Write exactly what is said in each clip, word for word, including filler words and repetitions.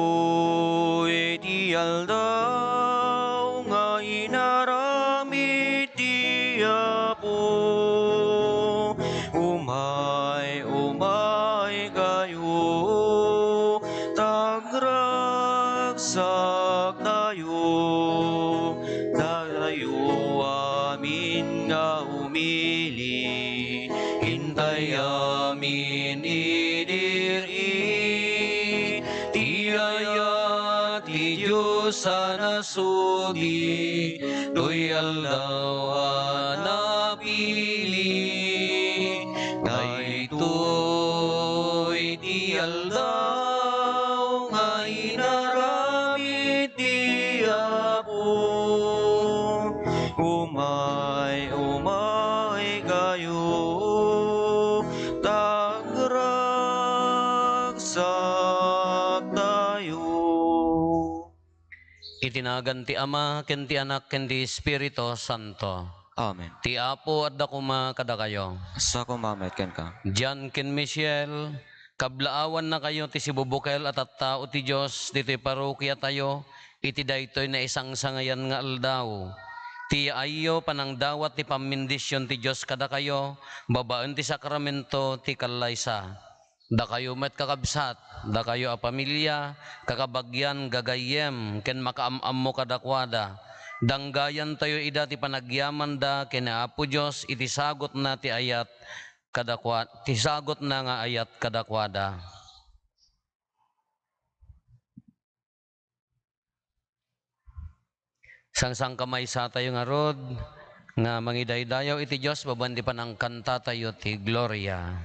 Daytoy ti aldaw nga inaramid ti Apo. Umay, umay kayo, ta agragsaktayo. Datayo amin nga umili, intay amin idi ti ayat ti Dios a nasudi, toy aldaw a napili. Daytoy ti aldaw nga inaramid ti Apo. Umay, umay kayo, ta agragsaktayo. Iti nagan ti Ama, ken ti Anak, ken ti Espiritu Santo. Amen. Ti Apo adda koma kadakayo. Sa koma met kenka. Dian ken Michelle, kablaawannakayo ti sibubukel a tattao ti Dios ditoy parokiatayo iti daytoy naisangsangayan nga aldaw. Ti yaayyo panangdawat ti pammindision ti Dios kadakayo babaen ti sakramento ti kallaysa. Dakayo met, kakabsat, dakayo a pamilia, kakabagian, gagayyem, ken makaam-ammo kadakuada, danggayantayo ida ti panagyamanda ken ni Apo Dios iti sagutna ti ayat kadakua-, ti sagutna nga ayat kadakuada. Sangsangkamaysatayo ngarud nga mangidaydayaw iti Dios babaen ti panangkantatayo ti Gloria.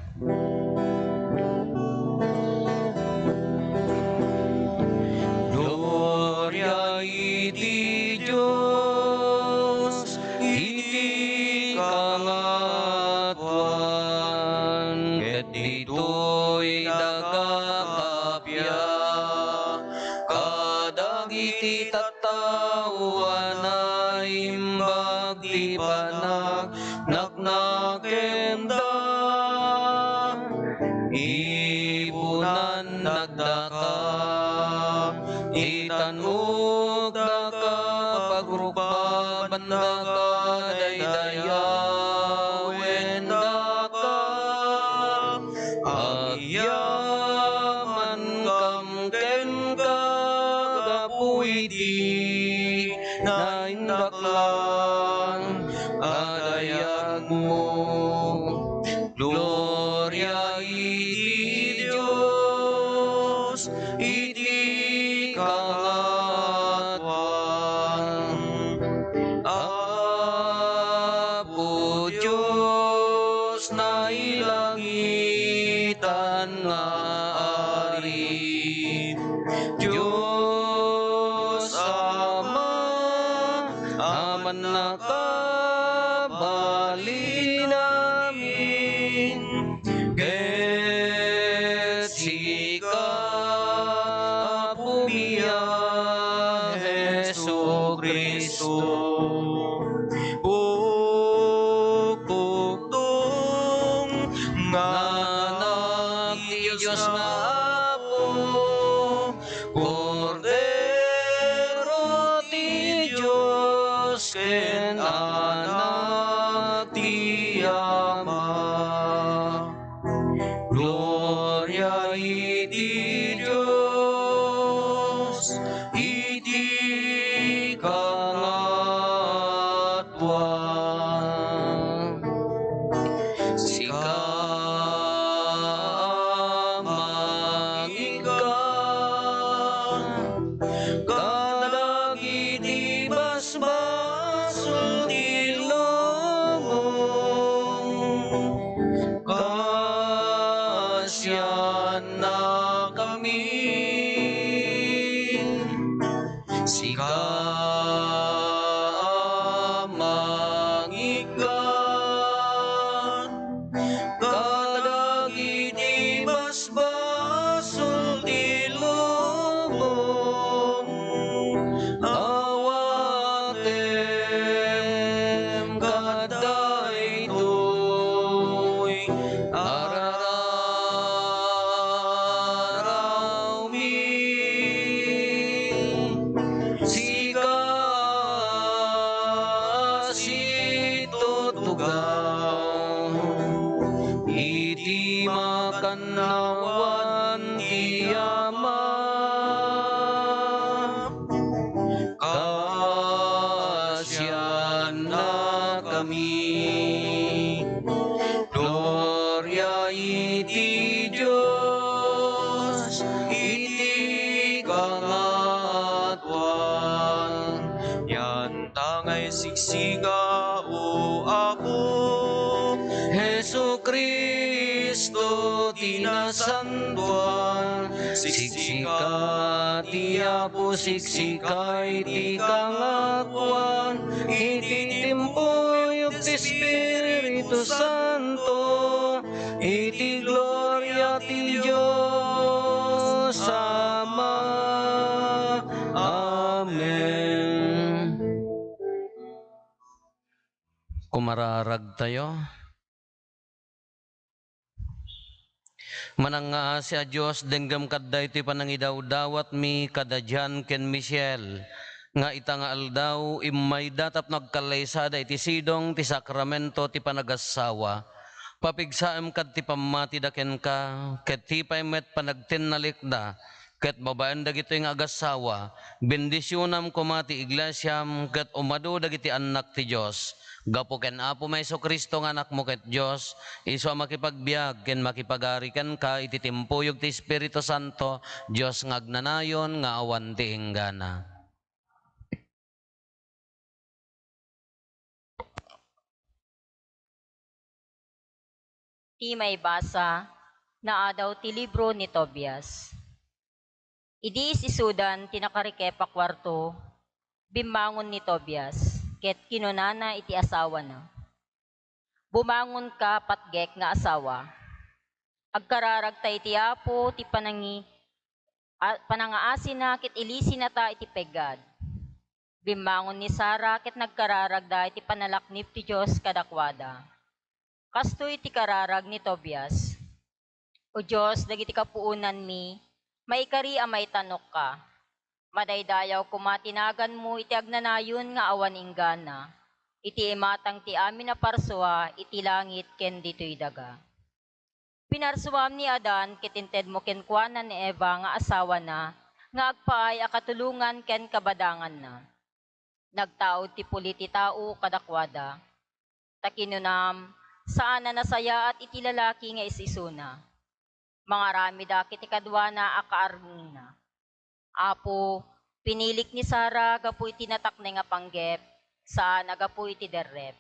Gloria iti Dios iti kangatoan, ket ditoy dagakappia kadagiti tattao a naimbag ti panagnak- nakemda. Ipunan nagdaka, itan-okdaka, pagrukbabandaka, daydayawendaka. Agyamankam kenka, gapu iti naindaklan a dayagmo. Gloria iti Dios iti kangatoan. Apo Dios, nailangitan nga Ari, Dios Ama, a mannakabalin amin, ket sika, Apomi a Jesu-Cristo, pukpukdong nga Anak ti Dios nga Apo, Kordero ti Dios ken Anak ti Ama. Gloria iti Dios iti kangatoan. Sika, Ama, Awan ti Ama, kaasiannakami. Gloria iti Dios iti kangatoan. Yan ta nga isiksika, O Apo, Jesu-Cristo ti nasantoan. Siksika ti Apo, siksika iti kangatoan, iti timpuyog ti Espiritu Santo, iti gloria ti Dios Ama. Amen. Kumararagtayo. Manangngaasi a Dios, denggem kad daytoy panangidawdawatmi kada Jan ken Michelle, nga ita nga aldaw, immayda tapno agkallaysada iti sidong ti sakramento ti panagassawa. Papigsaem kad ti pammatida kenka, ket ti pay met panagtinnalikda, ket babaen dagitoy nga agassawa, bendisionam koma ti iglesiam ket umadu dagiti annak ti Dios. Gapu ken Apomi a Jesu-Cristo nga Anakmo ket Dios, isu a makipagbiag ken makipagari kenka iti timpuyog ti Espiritu Santo, Dios nga agnanayon nga awan ti inggana. Ti maibasa, naadaw ti libro ni Tobias. Idi is-isudan ti nakarikep a kuarto, bimmangon ni Tobias, ket kinunana iti asawana, "Bumangonka, patgek nga asawa. Agkararagta iti Apo ti panangi-, a-, panangaasina ket ilisinata iti peggad." Bimmangon ni Sara ket nagkararagda iti panalaknib ti Dios kadakuada. Kastoy ti kararag ni Tobias, "O Dios dagiti kapuonanmi, maikari a maitanokka. Madaydayaw koma ti naganmo iti agnanayon nga awan inggana, iti imatang ti amin a parsua iti langit ken ditoy daga." Pinarsuam ni Adan ket intedmo kenkuana ni Eva nga asawana nga agpaay a katulongan ken kabadanganna. Nagtaud ti puli ti tao kadakuada. Ta kinunam, saan a nasayaat iti lalaki nga is-isuna. Mangaramida iti kaduana a kaarnina. Apo, pinilik ni Sara gapu iti natakneng a panggep, saan a gapu iti derrep.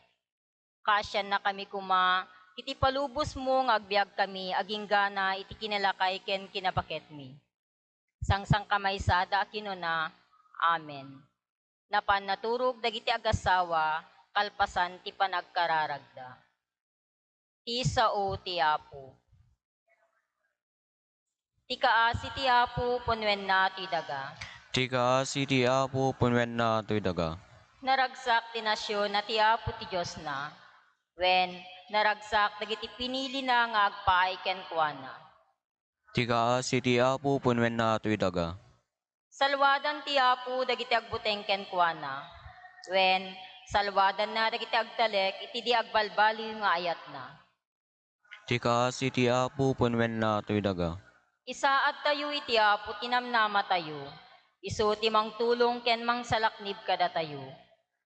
Kaasiannakami koma iti palubosmo nga agbiagkami aginggana iti kinalakay ken kinabaketmi. Sangsangkamaysada a kinuna, "Amen." Napan naturog dagiti agassawa kalpasan ti panagkararagda. Ti sao ti Apo. Ti kaasi ti Apo punwenna toy daga. Ti kaasi ti Apo punwenna toy daga. Naragsak ti nasionna ti Apo ti Diosna. Wen, naragsak dagiti pinilina nga agpaay kenkuana. Ti kaasi ti Apo punwenna toy daga. Saluadan ti Apo dagiti agbuteng kenkuana. Wen, saluadanna dagiti agtalek iti di agbalbaliw nga ayatna. Ti kaasi ti Apo punwenna toy daga. Isaadtayo iti Apo ti namnamatayo. Isu ti mangtulong ken mangsalaknib kadatayo.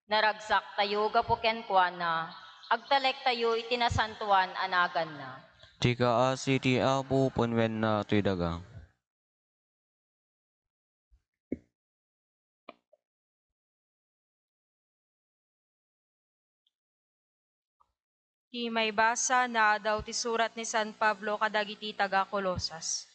Naragsaktayo gapu kenkuana, agtalektayo iti nasantoan a naganna. Ti kaasi ti Apo punwenna toy daga. Ti maibasa naadaw ti surat ni San Pablo kadagiti taga-Colosas.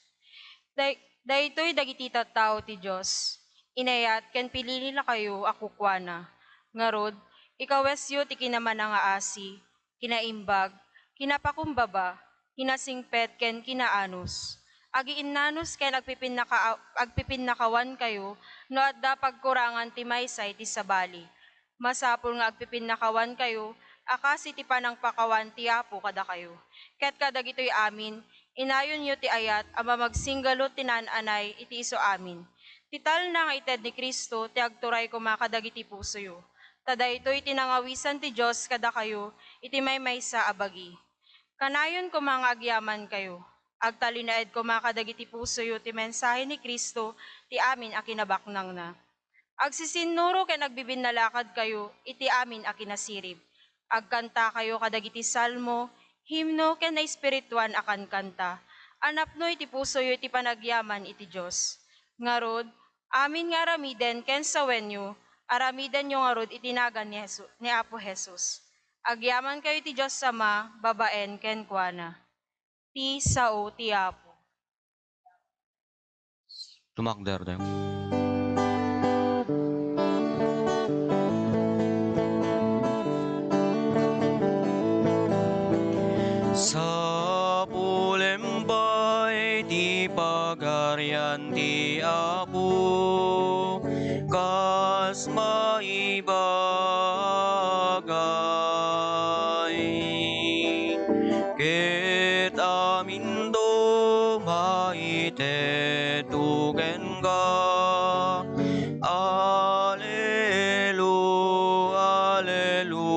Day-, daytoy dagiti tattao ti Dios, inayat ken pinilinakayo a kukuana. Ngarud, ikawesyo ti kinamanangaasi, kinaimbag, kinapakumbaba, kinasingpet ken kinaanus. Agiinnanus ken agpipinnaka-, agpipinnakawankayo no adda pagkurangan ti maysa iti sabali. Masapul nga agpipinnakawankayo a kas iti panangpakawan ti Apo kadakayo. Ket kadagitoy amin, inayonyo ti ayat a mamagsinggalo ti naan-anay iti isu amin. Ti talna nga ited ni Cristo ti agturay koma kadagiti pusoyo. Ta daytoy ti nangawisan ti Dios kadakayo iti maymaysa a bagi. Kanayon koma nga agyamankayo. Agtalinaed koma kadagiti pusoyo ti mensahe ni Cristo ti amin a kinabaknangna. Agsisinnuro ken agbibinnalakadkayo iti amin a kinasirib. Agkantakayo kadagiti salmo, himno, ken naespirituan a kankanta a napno iti pusoyo iti panagyaman iti Dios. Ngarud, amin nga aramiden ken sawenyo, aramidenyo ngarud iti nagan ni Jesu-, ni Apo Jesus. Agyamankayo iti Dios Ama babaen kenkuana. Ti sao ti Apo. Tumakder tayo. Sapulem pay ti pagarian ti Apo, kas maibagay, ket aminto maited to kenka. Alelu-, Aleluya.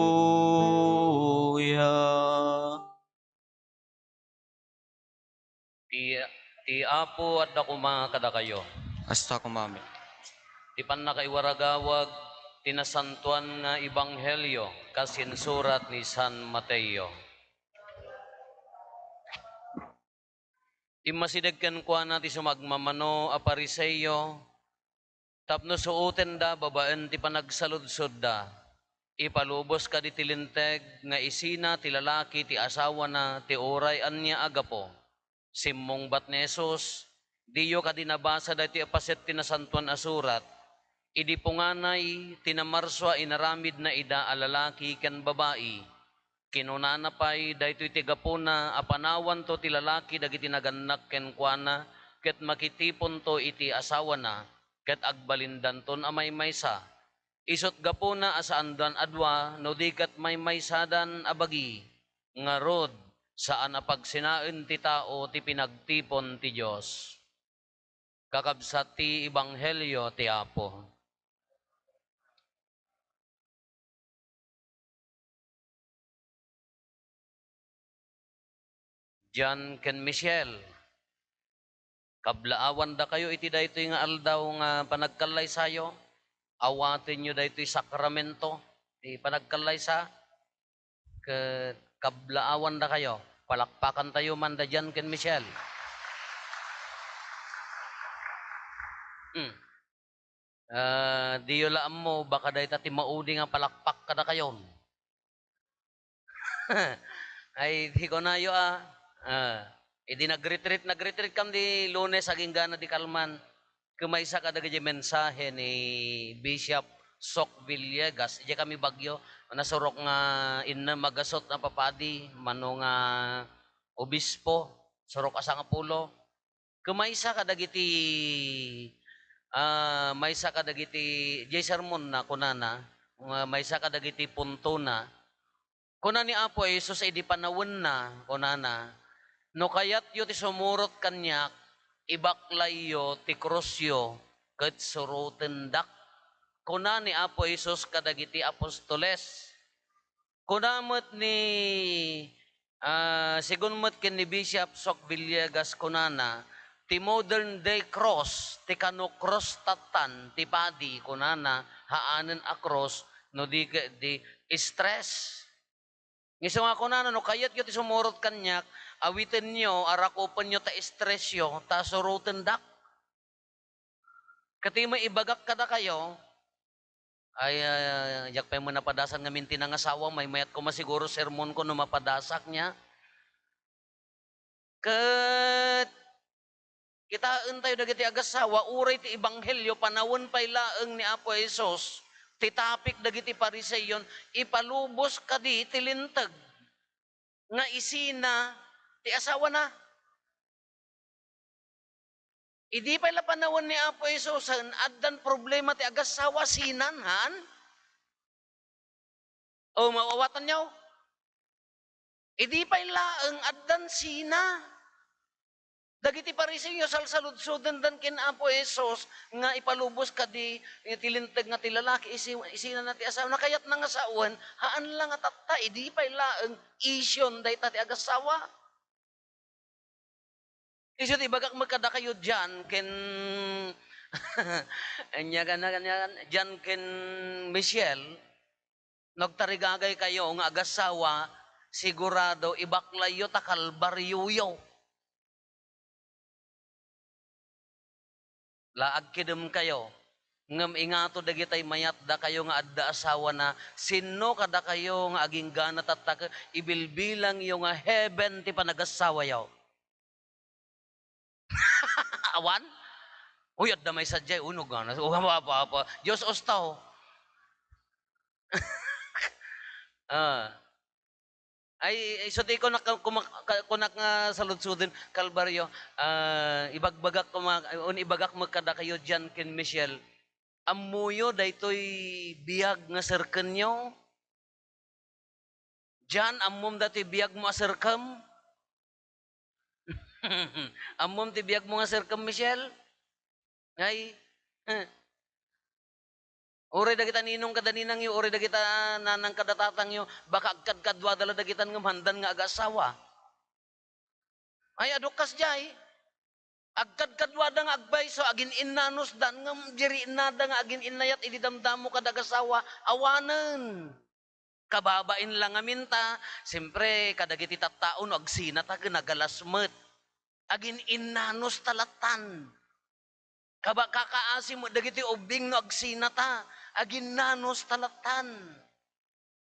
Ti, ti Apo adda koma kadakayo. Kasta koma met. Ti pannakaiwaragawag ti nasantoan nga ebanghelio kas insurat ni San Mateo. Immasideg kenkuana ti sumagmamano a Fariseo, tapno suotenda babaen ti panagsaludsodda. Ipalubos kadi ti linteg nga isina ti lalaki ti asawana ti uray ania a gapu. Simmungbat ni Jesus, "Diyo kadi nabasa daytoy a paset ti Nasantoan a Surat? Idi punganay, ti namarsua inaramidna ida a lalaki ken babai. Kinunana pay, daytoy ti gapuna a panawanto ti lalaki dagiti nagannak kenkuana, ket makitiponto iti asawana, ket agbalindanton a maymaysa. Isut' gapuna a saandan a dua, no di ket maymaysadan a bagi. Ngarud, saan a pagsinaen ti tao ti pinagtipon ti Dios." Kakabsat, ti ebanghelio ti Apo. John ken Michelle, kablaawandakayo iti daytoy nga aldaw nga panagkallaysayo. Awatenyo daytoy sakramento ti panagkallaysa. Ket kablaawandakayo. Palakpakantayo man da John ken Michelle. Hmm. Ah, diyo la ammo, baka dayta ti maudi nga palakpak kadakayo. Ay, di kunayo, ah. Ah, idi nag-retreat, nag-retreat kam di Lunes, agingga na di kalman. Ket maysa kadagiti mensahe ni Bishop Sok Villegas. Idiay kami Baguio, nasurok nga innem a gasut a papadi, mano nga obispo, surok a sangapulo. Ket maysa kadagiti, ah, maysa kadagiti, diay sermonna, kunana, nga maysa kadagiti puntona, kuna ni Apo Jesus idi panawenna, kunana, "No kayatyo ti sumurot kaniak, ibaklayyo ti krusyo ket surotendak." Kuna ni Apo Jesus kadagiti apostoles. Kuna met ni, ah, sigun met ken ni Bishop Sok Villegas, kunana, ti modern day cross, ti kano cross tattan, ti padi, kunana, haanen a cross, no di ket di stress. Isu nga kunana, "No kayatyo ti sumurot kaniak, awitenyo, arakupenyo ta stressyo, ta surotendak." Ket ti met ibagak kadakayo, ay, ah, diak pay met napadasan ngamin ti nangasawa, maymayat koma siguro sermonko no mapadasak nia. Ket kitaentayo dagiti agassawa, uray ti ebanghelio, panawen pay laeng ni Apo Jesus ti topic dagiti Fariseon, ipalubos kadi ti linteg nga isina ti asawana. Idi pay la panawen ni Apo Jesus, addan problema ti agassawa, sinan, han? O, maawatanyo? Idi pay laeng addan sina. Dagiti Fariseo, salsaludsodendan ken Apo Jesus nga ipalubos kadi ti linteg nga ti lalaki, isi-, isinana ti asawa. Nakayatna nga sawen, haan la nga tatta, idi pay laeng ision dayta ti agassawa. Isu ti ibagak met kadakayo, Jan ken, ania ka na, ania, Jan ken Michelle, no agtarigagaykayo nga agassawa, sigurado ibaklayyo ta kalbarioyo. La, agkidemkayo. Ngem ingato dagitay mayat dakayo nga adda asawana, sinno kadakayo nga aginggana tatta ket ibilbilangyo nga heaven ti panagassawayo? Awan? Uy, adda may sadiay, uy, no gana. O, apa, apa, apa. Dios usto. Ah. Ay, ay, so ti kunak, kumak-, ka-, kunak nga saludsoden, Kalbaryo, ah, ibagbagak kuma-, un ibagak met kadakayo, Jan ken Michelle, ammoyo daytoy biag nga serkenyo? Jan, ammom daytoy biagmo a serkem? Ammom ti biagmo nga serkem, Michelle? Ay, eh. Uray dagita ninong kada ninangyo, uray dagita nanang kada tatangyo, baka agkadkaduada la dagitan ngem handan nga agassawa. Ay, adu kasdiay. Agkadkaduada nga agbayso, agin-innanusdan, ngem dirinnada nga agin-innayat idi damdamo kada agassawa, awanen. Kababain la ngamin ta, siyempre, kadagiti tattao no agsinata ken nagalas met. Agin-innanus ta lattan. Kaba-, kakaasi met dagiti ubbing no agsinata, aginnanus ta lattan.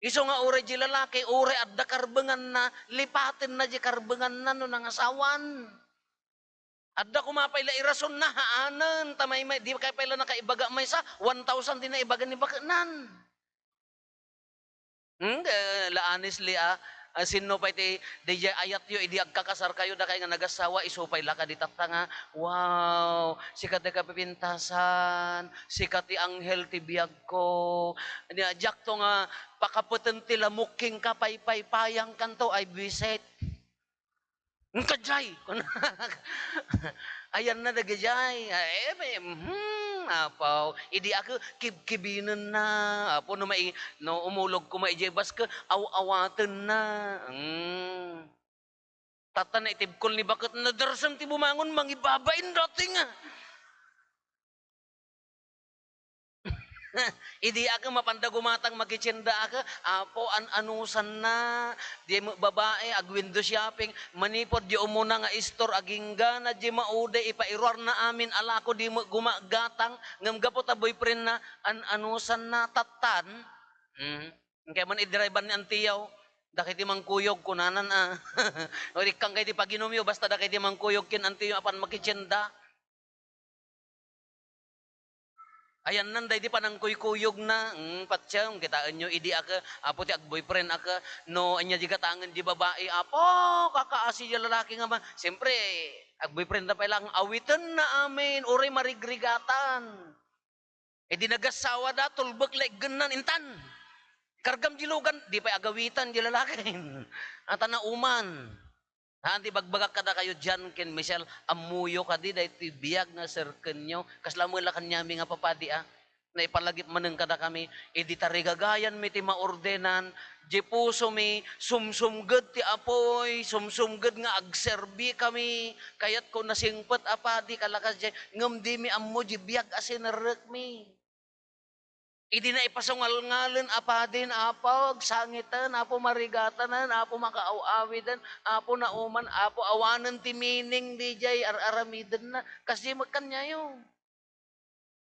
Isu nga uray di lalaki, uray adda karbenganna, lipatenna di karbenganna no nangasawan. Adda koma pay la irasonna, haanen, ta may, may, di kay pay la nakaibaga maysa, one thousand ti naibaga ni bakenan. Hmm, eh, la honestly, ah, ah, sinno pay ti, di ayatyo idi agkakasarkayo, dakay nga nagassawa, isu pay la kadi tatta nga, "Wow, sika ti kapipintasan, sika ti anghel ti biagko." Ania, diakto nga pakapeten ti lamok kenka, paypaypayangkanto, ay buwisit. "Ngka jay," kuna. Ayanna dagijay. Ay, mhm, apaw. Idi a ke, kibkibinenna. Apo, no mai-, no umulog koma idiay baske, aw-awatenna. Hmm. Tatta, naitibkol ni baket, nadarsem ti bumangon, mangibabain dati nga. Idi a ke, mapanda gumatang makitienda a ke, Apo, an-anusanna, di met babae, ag-window shopping, manipud di umuna nga istor, aginggana di mauday, ipairuarna amin a lako, di met gumagatang, ngem gapu ta boyfriendna, an-anusanna, tattan. Hmm. Kaya man idrivean ni antiyaw, dakay ti mangkuyog, kunanan, ah. O, ikkan kay ti paginumyo, basta dakay ti mangkuyog ken antiyo, apan makitienda. Ayannan daydi panangkuykuyogna, mm, patien, kitaenyo, idi a ke, Apo, ti ag-boyfriend a ke, no, ania di gatangen di babae, Apo, kakaasi di lalaki nga ma-, siyempre, ag-boyfriend na pay lang, awitenna amin, uray marigrigatan. Idi nagassawada, tulbek la iggennan, intan. Kargam di lugan, di pay agawitan di lalaki. Ata nauman. Haan ti ibagbagak kadakayo, Jan ken Michelle, ammoyo kadi daytoy biag nga serkenyo? Kasla met la kaniami nga papadi a, naipalagip manen kadakami, idi tarigagayanmi ti maordenan, di pusomi, sumsumged ti apuy, sumsumged nga agserbikami, kayatko nasingpet a padi, kalakas diay, ngem dimi ammo di biag a sinerrekmi. Idi naipasungalngalen a padin, Apo, agsangiten, Apo, marigatanen, Apo, makaaw-awiden, Apo, nauman, Apo, awanen ti meaning diay ar-aramidenna. Kasdi met kaniayo.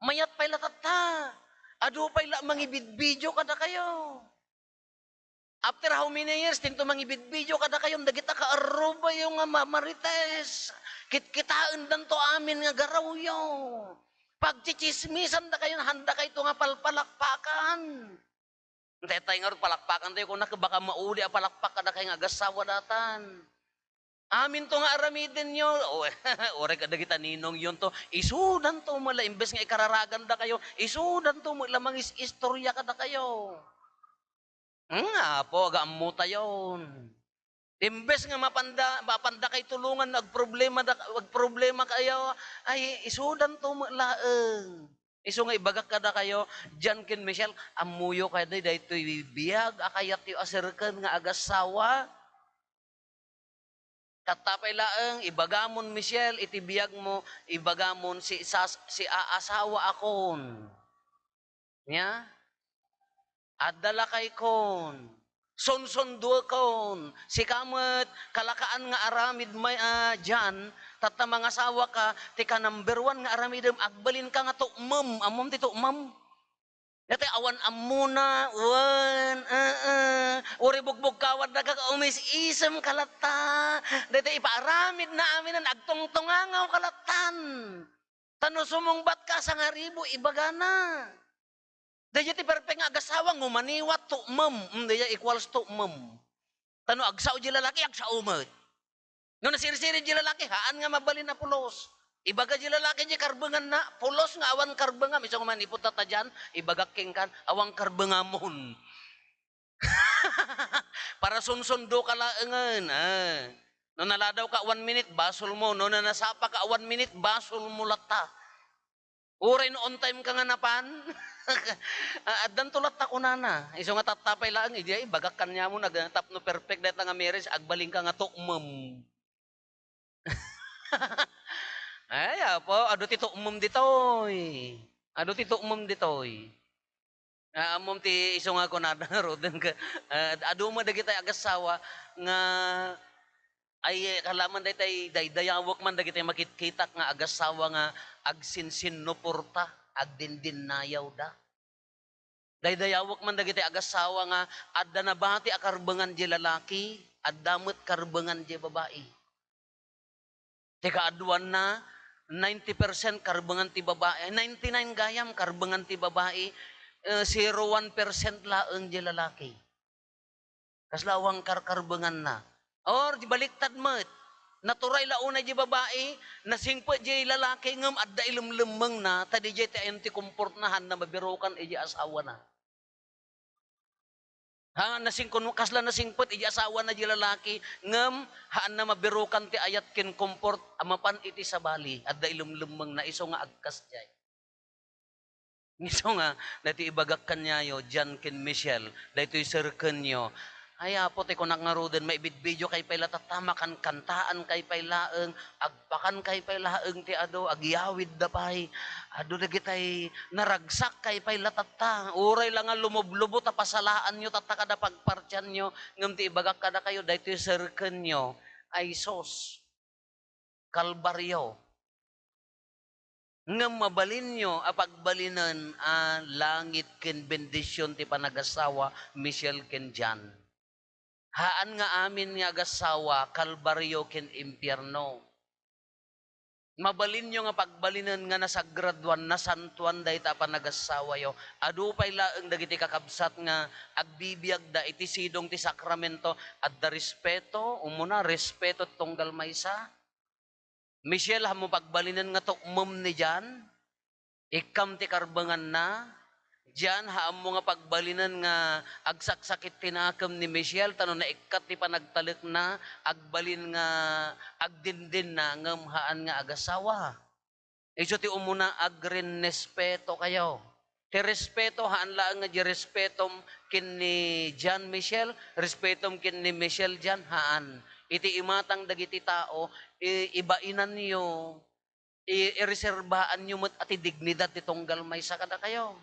Mayat pay la tatta. Adu pay la mangibidbidio kadakayo. After how many years, tinto mangibidbidio kadakayo dagita kaarrubayo nga ma-, marites? Kitkitaendanto amin nga garawyo. Pagtsitsismisandakayo, handakayto nga palpalakpakan. Intay tay ngarud, palakpakantayo, kunak, baka mauli a palakpak kadakay nga agassawa datan. Aminto nga aramidenyo, o, uray kadagita ninongyonto, isudanto met la, imbes nga ikararagandakayo, isudanto met la mangis-istorya kadakayo. Hmm, Apo, agaammotayon. Imbes nga mapanda, mapanda kay tulongan, agproblema da, agproblema kayo, ay, isudanto met laeng. Isu nga ibagak kadakayo, Jan ken Michelle, ammoyo kadi daytoy biag a kayatyo a serken nga agassawa? Tatta pay laeng, ibagamon, Michelle, iti biagmo, ibagamon, si sas-, si aasawa akon. Nia? Adda lakaykon. Sunsunduekon. Sika met, kalakaan nga aramid may, ah, diyan, tatta mangasawa ka, ti ka number one nga aramidem, agbalin ka nga tukmem. Ammom ti tukmem? Daytoy awan ammona, wen, ee, uray bugbugkawad da ka, umis-isem ka latta. Daytoy ipaaramid na aminen, agtungtungangaw ka lattan. Ta no sumungbat ka, sangaribu, ibagana. Daydiay ti perfect nga agasawa, ngumaniwa, tukmem. Mm, daydiay equals tukmem. Ta no agsao di lalaki, agsao met. No nasirsiri di lalaki, haan nga mabalin a pulos. Ibaga di lalaki di karbenganna, pulos nga awan karbengam. Isu nga manipud ta diyan, ibagak kenkan, awan karbengamon. Para sunsundo ka laengen, ah. No naladaw ka one minute, basol mo. No nanasapa ka one minute, basol mo latta. Uray no on time ka nga napan, ah, addanto latta kunana. Isu nga tatta pay laeng, idiay, ibagak kaniamon, nag-, tapno perfect dayta nga marriage, agbalin ka nga tukmem. Ay, apo, adu ti tukmem ditoy. Adu ti tukmem ditoy. Ah, ammom ti isu nga kunada, Roden, ka, ah, adu met dagiti agassawa nga, ay, kalaman daytay, daydayawek man dagiti makitkitak nga agassawa nga agsinsinnuporta, agdindinnayaw da. Daydayawek man dagiti agassawa nga adda nabati a karbengan di lalaki, adda met karbengan di babai. Ti kaaduanna, ninety percent karbengan ti babai, ninety-nine gayam karbengan ti babai, eh, zero one percent laeng di lalaki. Kasla awan karkarbenganna. Or di baliktad met, natural la unay di babai, nasingpet di lalaki, ngem adda ilemlemmengna, ta didiay ti ayan ti komportna, haanna mabirukan iti asawana. Ha, nasingkon-, kasla nasingpet iti asawana di lalaki, ngem haanna mabirukan ti ayat ken komport a mapan iti sabali, adda ilemlemmengna isu nga agkasdiay. Isu nga, daytoy ibagak kaniayo, John ken Michelle, daytoy serkenyo. Ay, Apo, ti kunak ngaruden, maibidbideo kay pay la tatta, makankantaan kay pay laeng, agpakan kay pay laeng ti adu, agyawidda pay. Adu dagitay naragsak kay pay la tatta. Uray la nga lumublubo ta pasalaanyo tatta kada pagpartianyo, ngem ti ibagak kadakayo, daytoy serkenyo. Ay sus, Kalbario. Ngem mabalinyo a pagbalinen a langit ken bendision ti panagasawa, Michelle ken John. Haan nga amin nga agasawa, Kalbario ken impierno. Mabalinyo nga pagbalinen nga nasagraduan, nasantuan dayta a panagasawayo. Adu pay laeng dagiti kakabsat nga agbibiagda iti sidong ti sakramento, adda respeto, umuna, respeto tunggal maysa. Michelle, haanmo pagbalinen nga tukmem ni John? Ikkam ti karbenganna? John, haanmo nga pagbalinen nga agsaksakit ti nakem ni Michelle, ta no naikkat ti panagtalekna, agbalin nga agdindinna, ngem haan nga agasawa. Isu ti umuna, agrinespetokayo. Ti respeto, haan laeng nga di respetom ken ni John Michelle, respetom ken ni Michelle John, haan. Iti imatang dagiti tao, i-, ibainanyo, i-, ireserbaanyo met a ti dignidad ti tunggal maysa kadakayo.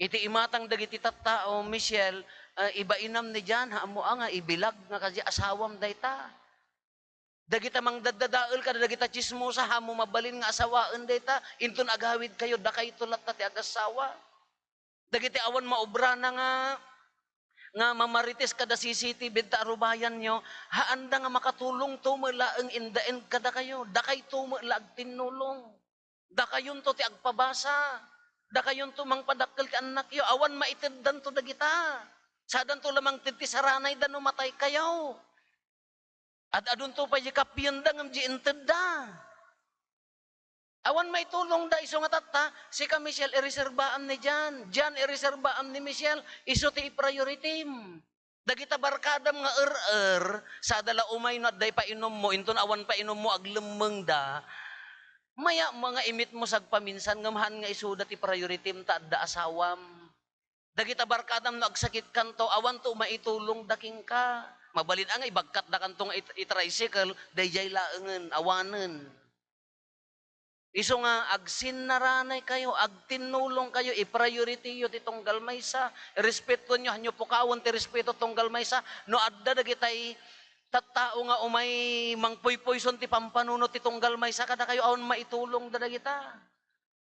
Iti imatang dagiti tattao, Michelle, ah, ibainam ni John, haanmo a nga ibilag nga kadi asawam dayta. Dagita mangdaddadael kada dagita tsismosa, haanmo mabalin nga asawaen dayta, inton agawidkayo, dakayto latta ti agasawa. Dagiti awan maubrana nga, nga mamarites kada C C T V ta arubayanyo, haanda nga makatulongto met laeng in the end kadakayo, dakayto met la agtinnulong. Dakayonto ti agpabasa. Dakayonto mangpadakkel ti annakyo. Awan maiteddanto dagita. Sadanto la mangted ti saranayda no mataykayo. Ad-adunto pay di kapienda ngem di intedda. Awan maitulongda isu nga tatta, sika Michelle, ireserbaam ni John. John, ireserbaam ni Michelle, isu ti iprioritim. Dagita barkadam nga er-er, sada la umay no adda ipainommo, inton awan painommo, aglemmengda, mayat mo nga imitmo sagpaminsan, ngem haan nga isuda ti prioritim ta adda asawam. Dagita barkadam no agsakitkanto, awanto maitulongda kenka. Mabalin a nga ibagkatdakanto nga it-, i-tricycle, daydiay laengen, awanen. Isu nga agsinnaranay kayo, agtinnulong kayo, i-priority yo ti tunggal maysa, irespetuenyo, hanyo pukawen ti respeto tunggal maysa. No adda dagitay tattao nga umay mangpuypuyson ti pampanunot ti tunggal maysa kadakayo, awan maitulongda dagita.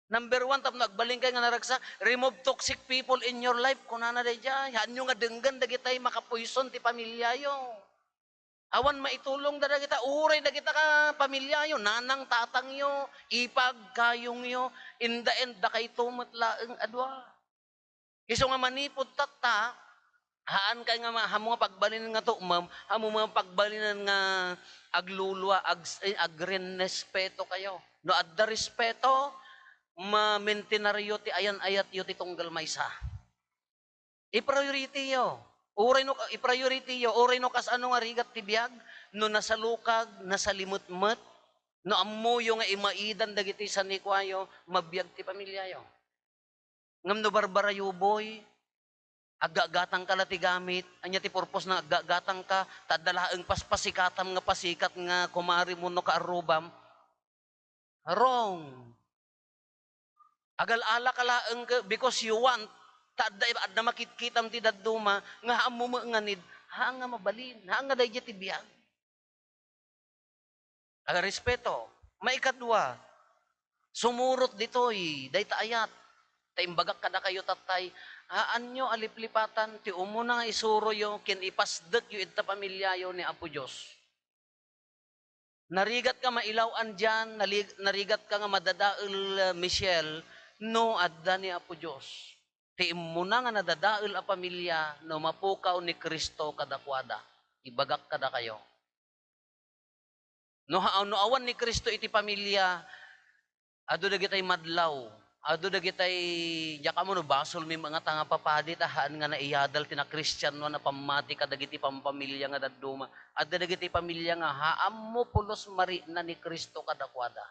Number one, tapno agbalin kay nga naragsak, remove toxic people in your life, kunana daydiay. Hanyo nga denggen dagitay makapuyson ti pamilyayo. Awan maitulongda dagita, uray dagita ka pamilyayo, nanang, tatangyo, ipag, kayongyo, in the end, dakayto met laeng a dua. Isu nga manipud tatta, haan kay nga ma-, haanmo nga pagbalinen nga tummem, haanmo nga pagbalinen nga aglulua, ag-, eh, agrenrespeto kayo. No adda respeto, ma-maintainaryo ti ayan-ayatyo ti tunggal maysa. I-priority yo. Uray no, i-priority yo, uray no kasano nga rigat ti biag, no nasalukag, nasalimetmet, no ammoyo nga imaidan dagiti sanikuayo, mabiag ti pamilyayo. Ngem no barbarayuboy, aggagatangka la ti gamit, ania ti purpose na aggagatangka, ta adda laeng paspasikatam nga pasikat nga kumarem wenno kaarrubam? Wrong. Agal-alaka laeng ke-, because you want, ta adda, adda makitkitam ti dadduma, nga ammo met nga need, haan nga mabalin, haan nga daydiay ti biag. Aga respeto. Maikadua, sumurot ditoy, dayta ayat. Ta imbagak kadakayo tattay, haanyo a liplipatan ti umuna nga isuroyo ken ipasdekyo ita pamilyayo ni Apo Dios. Narigatka mailaw-an dian, nali-, narigatka nga madadael, eh, Michelle, no adda ni Apo Dios. Ti immuna nga nadadael a pamilya no mapukaw ni Cristo kadakuada. Ibagak kadakayo. No ha-, no awan ni Cristo iti pamilya, adu dagitay madlaw, adu dagitay, diak ammo no basolmi nga ita nga papadi ta haan nga naiyadal ti nakristianoan a pammati kadagiti pampamilya nga dadduma. Adda dagiti pamilya nga haanmo pulos marikna ni Cristo kadakuada.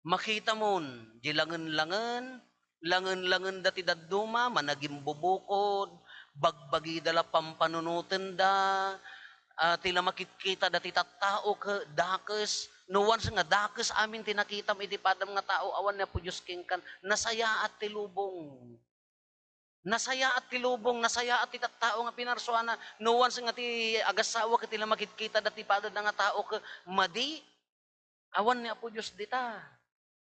Makitamon, di langen-langen, langen-langenda ti dadduma, managimbubukod, bagbagida la pampanunotenda, ah, ti la makitkitada ti tattao ke-, dakes. No once nga dakes amin ti nakitam iti padam nga tao, awan ni Apo Dios kenkan, nasayaat ti lubong. Nasayaat ti lubong, nasayaat ti tattao nga pinarsuana. No once nga ti agassawa ket ti la makitkitada ti padada nga tao ket madi, awan ni Apo Dios dita.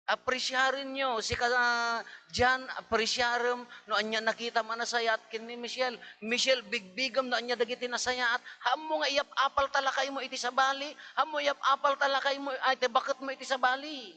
Apresiarenyo, sika, ah, Jan, apresiarem no ania nakitam a nasayaat ken ni Michelle. Michelle, bigbigem no ania dagiti nasayaat. Haanmo nga iyap-apal ta lakaymo iti sabali. Haanmo iyap-apal ta lakaymo, ay, ti baketmo iti sabali.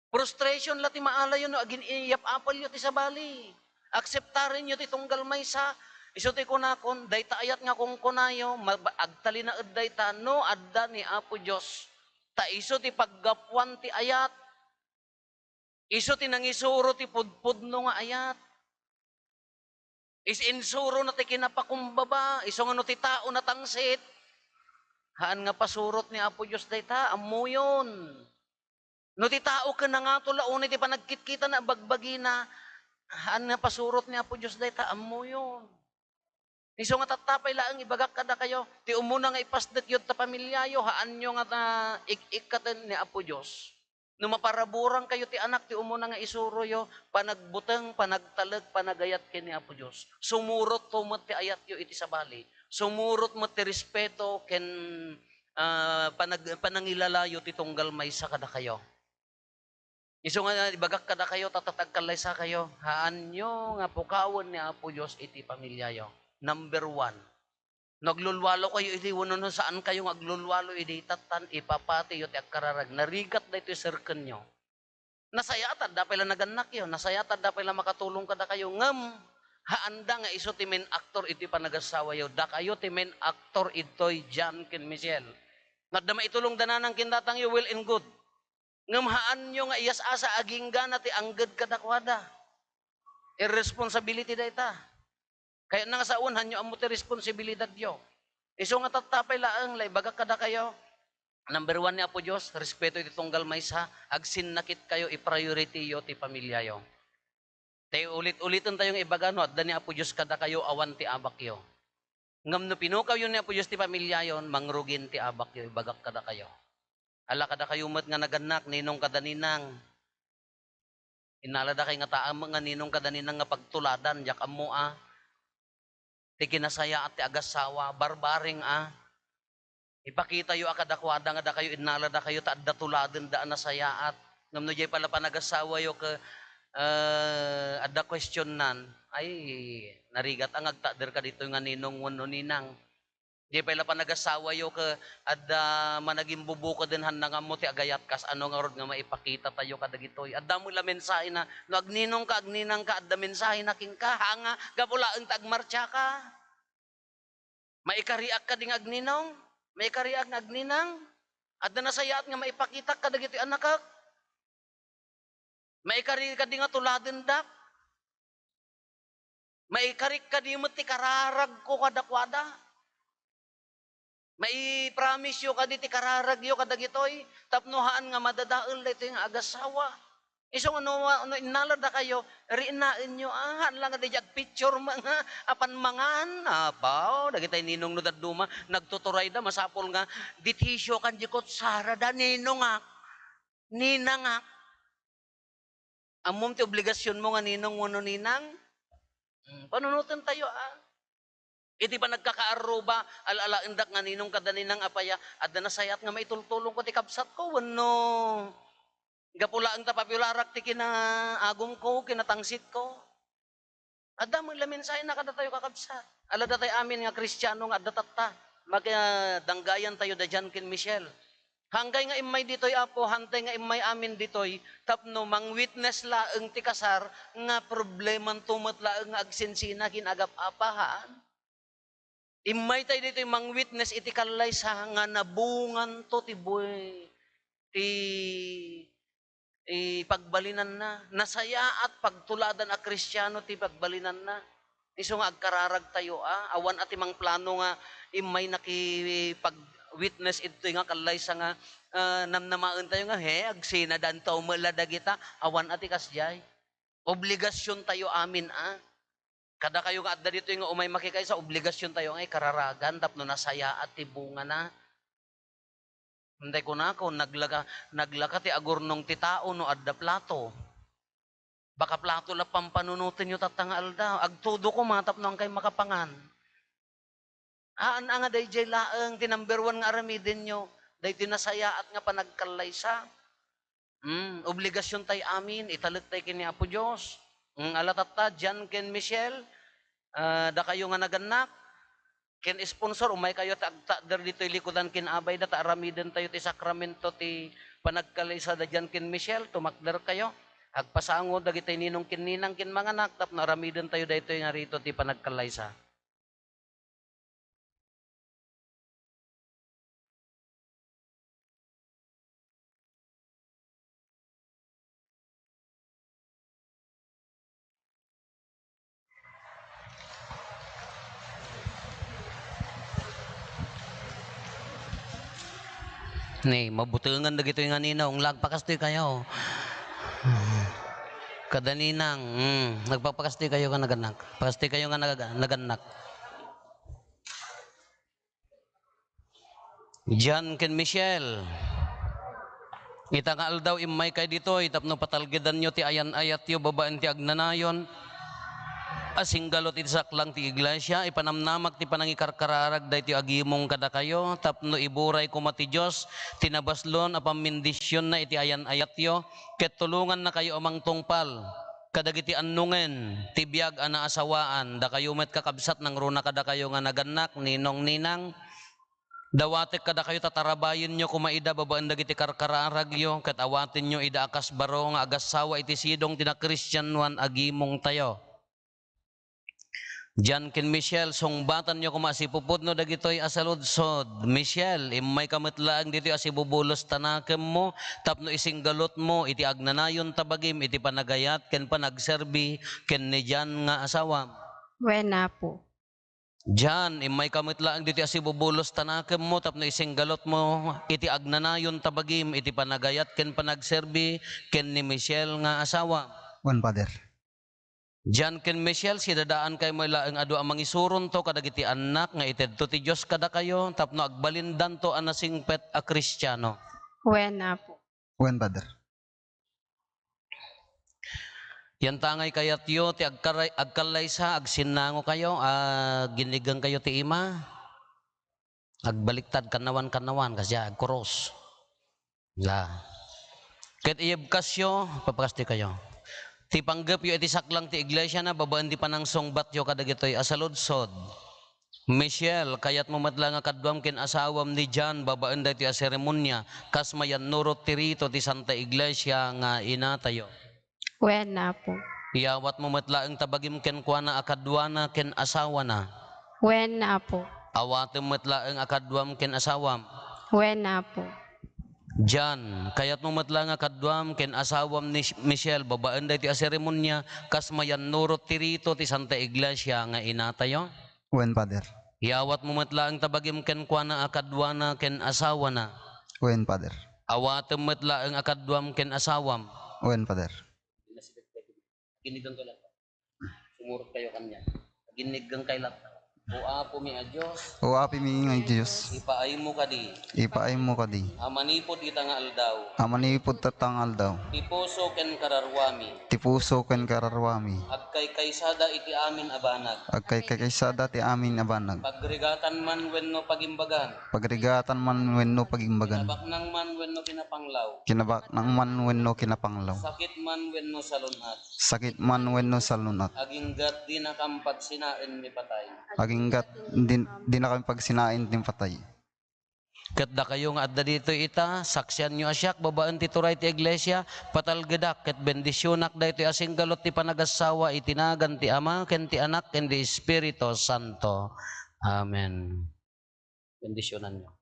Frustration la ti maalayo no agin-iyap-apalyo ti sabali. Akseptarenyo ti tunggal maysa. Isu ti kunakon, dayta ayat nga kunkunayo, ma-, agtalinaed dayta no adda ni Apo Dios. Ta isu ti paggapuan ti ayat. Isu ti nangisuro ti pudpudno nga ayat. Is-, insurona ti kinapakumbaba, isu nga no ti tao natangsit, haan nga pasurot ni Apo Dios dayta, ammoyon. No ti tao ken nangato la unay ti panagkitkitana a bagbagina, haan nga pasurot ni Apo Dios dayta, ammoyon. Isu nga tatta pay laeng ibagak kadakayo, ti umuna nga ipasdekyo ta pamilyayo, haanyo nga, ah, ik-ikkaten ni Apo Dios. No maparaburang kayo ti anak, ti umuna nga isuroyo, panagbuteng, panagtalek, panagayat ken ni Apo Dios. Sumurot to met ti ayatyo iti sabali. Sumurot met ti respeto ken, ah, panag-, panangilalayo ti tunggal maysa kadakayo. Isu nga ibagak kadakayo, tatatagkallaysakayo, haanyo nga pukawen ni Apo Dios iti pamilyayo. Number one. No aglulwalo kayo idi, wenno no saan kayo nga aglulwalo idi, tattan, ipapatiyo ti agkararag. Narigat daytoy serkenyo. Nasayaat, adda pay la nagannakyo. Nasayaat, adda pay la makatulong kadakayo. Ngem, haanda nga isu ti main actor iti panagassawayo. Dakayo ti main actor idtoy Jan ken Michelle. No adda maitulongda nanang ken tatangyo, well and good. Ngem haanyo nga iyas-asa agingga ti angged kadakuada. Irresponsibility dayta. Kayatna nga sawen, haanyo ammo ti responsibilidadyo. Isu nga tatta pay laeng la ibagak kadakayo, number one ni Apo Dios, respeto iti tunggal maysa, agsinnakitkayo, i-priority-yo ti pamilyayo. Tay ulit-uliten tayo nga ibaga, no adda ni Apo Dios kadakayo, awan ti abakyo. Ngem no pinukawyo ni Apo Dios ti pamiliayon, mangrugin ti abakyo, ibagak kadakayo. Ala kadakayo met nga nagannak, ninong kada ninang. Innaladayo nga taem nga ninong kada ninang nga pagtuladan, diak ammo a. Ti kinasayaat ti agassawa, barbareng a. Ipakitayo a kadakuada nga dakayo innaladakayo ta adda tuladenda a nasayaat. Ngem no diay pala panagassawayo ket, eh, adda questionnan, ay, narigat a nga agtakder ka ditoy nga ninong wenno ninang. Diay pay la panagassawayo ket adda managimbubukeden, hanna nga ammo ti agayat, kasano ngarud nga maipakitatayo kadagitoy? Adda met la mensahena. No agninong ka, agninang ka, adda mensahena kenka. Haan nga, gapu laeng ta agmartsa ka. Maikariak kadi nga agninong? Maikariak nga agninang? Adda nasayaat nga maipakitak kadagitoy annakak? Maikari kadi nga tuladendak? Maikarik kadi met ti kararagko kadakuada? Maipromiseyo kadi ti kararagyo kadagitoy tapno haan nga madadael daytoy nga agassawa? Isu nga no, no innaladakayo, rinaenyo, ah, haan la nga diay agpicture nga apan mangan. Apaw, dagitay ninong no dadduma, nagtuturayda, masapul nga ditisyo kan di kutsarada, ninongak, ninangak. Ammom ti obligasionmo nga ninong wenno ninang? Hmm, panunotentayo, ah. Iti panagkakaarruba, al-alaendak nga ninong kada ninang, apay a, adda nasayaat nga maitultulongko ti kabsatko wenno gapu laeng ta papularak ti kinaagumko, kinatangsitko? Adda met la mensahena kadatayo, kakabsat. Ala, datay amin nga Kristiano nga adda tatta, makadanggayantayo da John ken Michelle. Hangkay nga immay ditoy, Apo, hantay nga immay amin ditoy tapno mang-witness laeng ti kasar nga problemanto met laeng nga agsensina ken agap-apa, haan? Immaytay ditoy mang-witness iti kallaysa nga nabunganto ti buhi, ti, ti pagbalinanna. Nasayaat pagtuladan a Kristiano ti pagbalinanna. Isu nga agkararagtayo, ah, awan a ti mangplano nga immay nakipag-witness idtoy nga kallaysa nga, ah, namnamaentayo nga, "He, agsinadanto met la dagita." Awan a ti kasdiay. Obligasiontayo amin a. Kadakayo nga adda ditoy nga umay makikaysa, obligasiontayo nga ikararagan tapno nasayaat ti bungana. Intay kunako, naglaka, naglaka ti agurnong ti tao no adda plato. Baka plato la pampanunotenyo tatta nga aldaw. Agtudo koma tapno angkay makapangan. Haan a nga daydiay laeng ti number one nga aramidenyo, daytoy nasayaat nga panagkallaysa. Hmm, obligasiontay amin, italektay ken ni Apo Dios. Hmm, ala tatta, John ken Michelle, ah, dakayo nga nagannak, ken sponsor, umaykayo ta agtakder ditoy likudan ken abayda ta aramidentayo ti sakramento ti panagkallaysa da John ken Michelle, tumakderkayo. Agpasango dagitoy ninong ken ninang ken manganak tapno aramidentayo daytoy nga rito ti panagkallaysa. Ni, mabutengan dagitoy nga ninong, agpakastoy kayo. Kada ninang, mm, agpakastoy kayo nga nagannak. Pakastoy kayo nga nag-, nagannak. John ken Michelle, ita nga aldaw, immaykay ditoy tapno patalgedanyo ti ayan-ayatyo babaen ti agnanayon a singgalut iti saklang ti iglesia. Ipanamnamak ti panangikarkararag daytoy agimong kadakayo tapno iburay koma ti Dios ti nabaslon a pammendisionna iti ayan-ayatyo ket tulongannakayo a mangtungpal kadagiti annongen ti biag a naasawaan. Dakayo met, kakabsat, nangruna kadakayo nga nagannak, ninong, ninang, dawatek kadakayo ta tarabayenyo koma ida babaen dagiti karkararagyo, ket awatenyo ida a kas baro nga agassawa iti sidong ti nakristianoan a gimongtayo. John ken Michelle, sungbatanyo koma a sipupudno dagitoy a saludsod. Michelle, immayka met laeng ditoy a sibubulos ta nakemmo tapno isinggalutmo iti agnanayon ta bagim iti panagayat ken panagserbi ken ni John nga asawam. Wen, Apo. John, immayka met laeng ditoy a sibubulos ta nakemmo tapno isinggalutmo iti agnanayon ta bagim iti panagayat ken panagserbi ken ni Michelle nga asawa. Wen, Father. John ken Michelle, sidadaankayo met laeng a dua a mangisuronto kadagiti annak nga itedto ti Dios kadakayo tapno agbalindanto a nasingpet a Kristiano. Wen, Apo. Wen, Father. Yantangay kayatyo ti agkaray-, agkallaysa, agsinnangokayo, a ginniggangkayo ti ima. Agbaliktad, kannawan, kannawan, kasdiay, agkurus. La. Ket iyebkasyo, papakastikayo. Ti panggepyo iti saklang ti iglesia na babaen ti panangsungbatyo kadagitoy a saludsod. Michelle, kayatmo met la nga kaduam ken asawam ni John babaen daytoy a seremonia, kas mayannurot ti rito ti Santa Iglesia nga inatayo. Wen, Apo. Iyawatmo met laeng ta bagim kenkuana a kaduana ken asawana. Wen, Apo. Awatem met laeng a kaduam ken asawam. Wen, Apo. John, kayatmo met la nga kaduam ken asawam ni Michelle babaen daytoy a seremonia, kas mayannurot ti rito ti Santa Iglesia nga inatayo? Wen, Father. Iyawatmo met laeng ta bagim kenkuana a kaduana ken asawana? Wen, Father. Awatem met laeng a kaduam ken asawam? Wen, Father. Ginnigan kayo latta. Sumurot kayo kanya. Ginnigan kayo latta. O Apo mi a Dios. O Apo mi a Dios. Ipaaymo kadi. Ipaaymo kadi. A manipud ita nga aldaw. A manipud ita nga aldaw. Ti puso ken kararuami. Ti puso ken kararuami. Agkaykaysada iti amin a banag. Agkaykaysada ti amin a banag. Pagrigatan man wenno pagimbagan. Pagrigatan man wenno pagimbagan. Kinabaknang man wenno kinapanglaw. Kinabaknang man wenno kinapanglaw. Sakit man wenno salun-at. Sakit man wenno salun-at. Aginggat dinakam pagsinaen ti patay. Aginggat din-, dinakam pagsinaen ti patay. Ket dakayo nga adda ditoy ita, saksianyo a siak, babaen ti turay ti iglesia, patalgedak ket bendisionak daytoy a singgalot ti panagassawa iti nagan ti Ama, ken ti Anak, ken ti Espiritu Santo. Amen. Bendisyonanyo.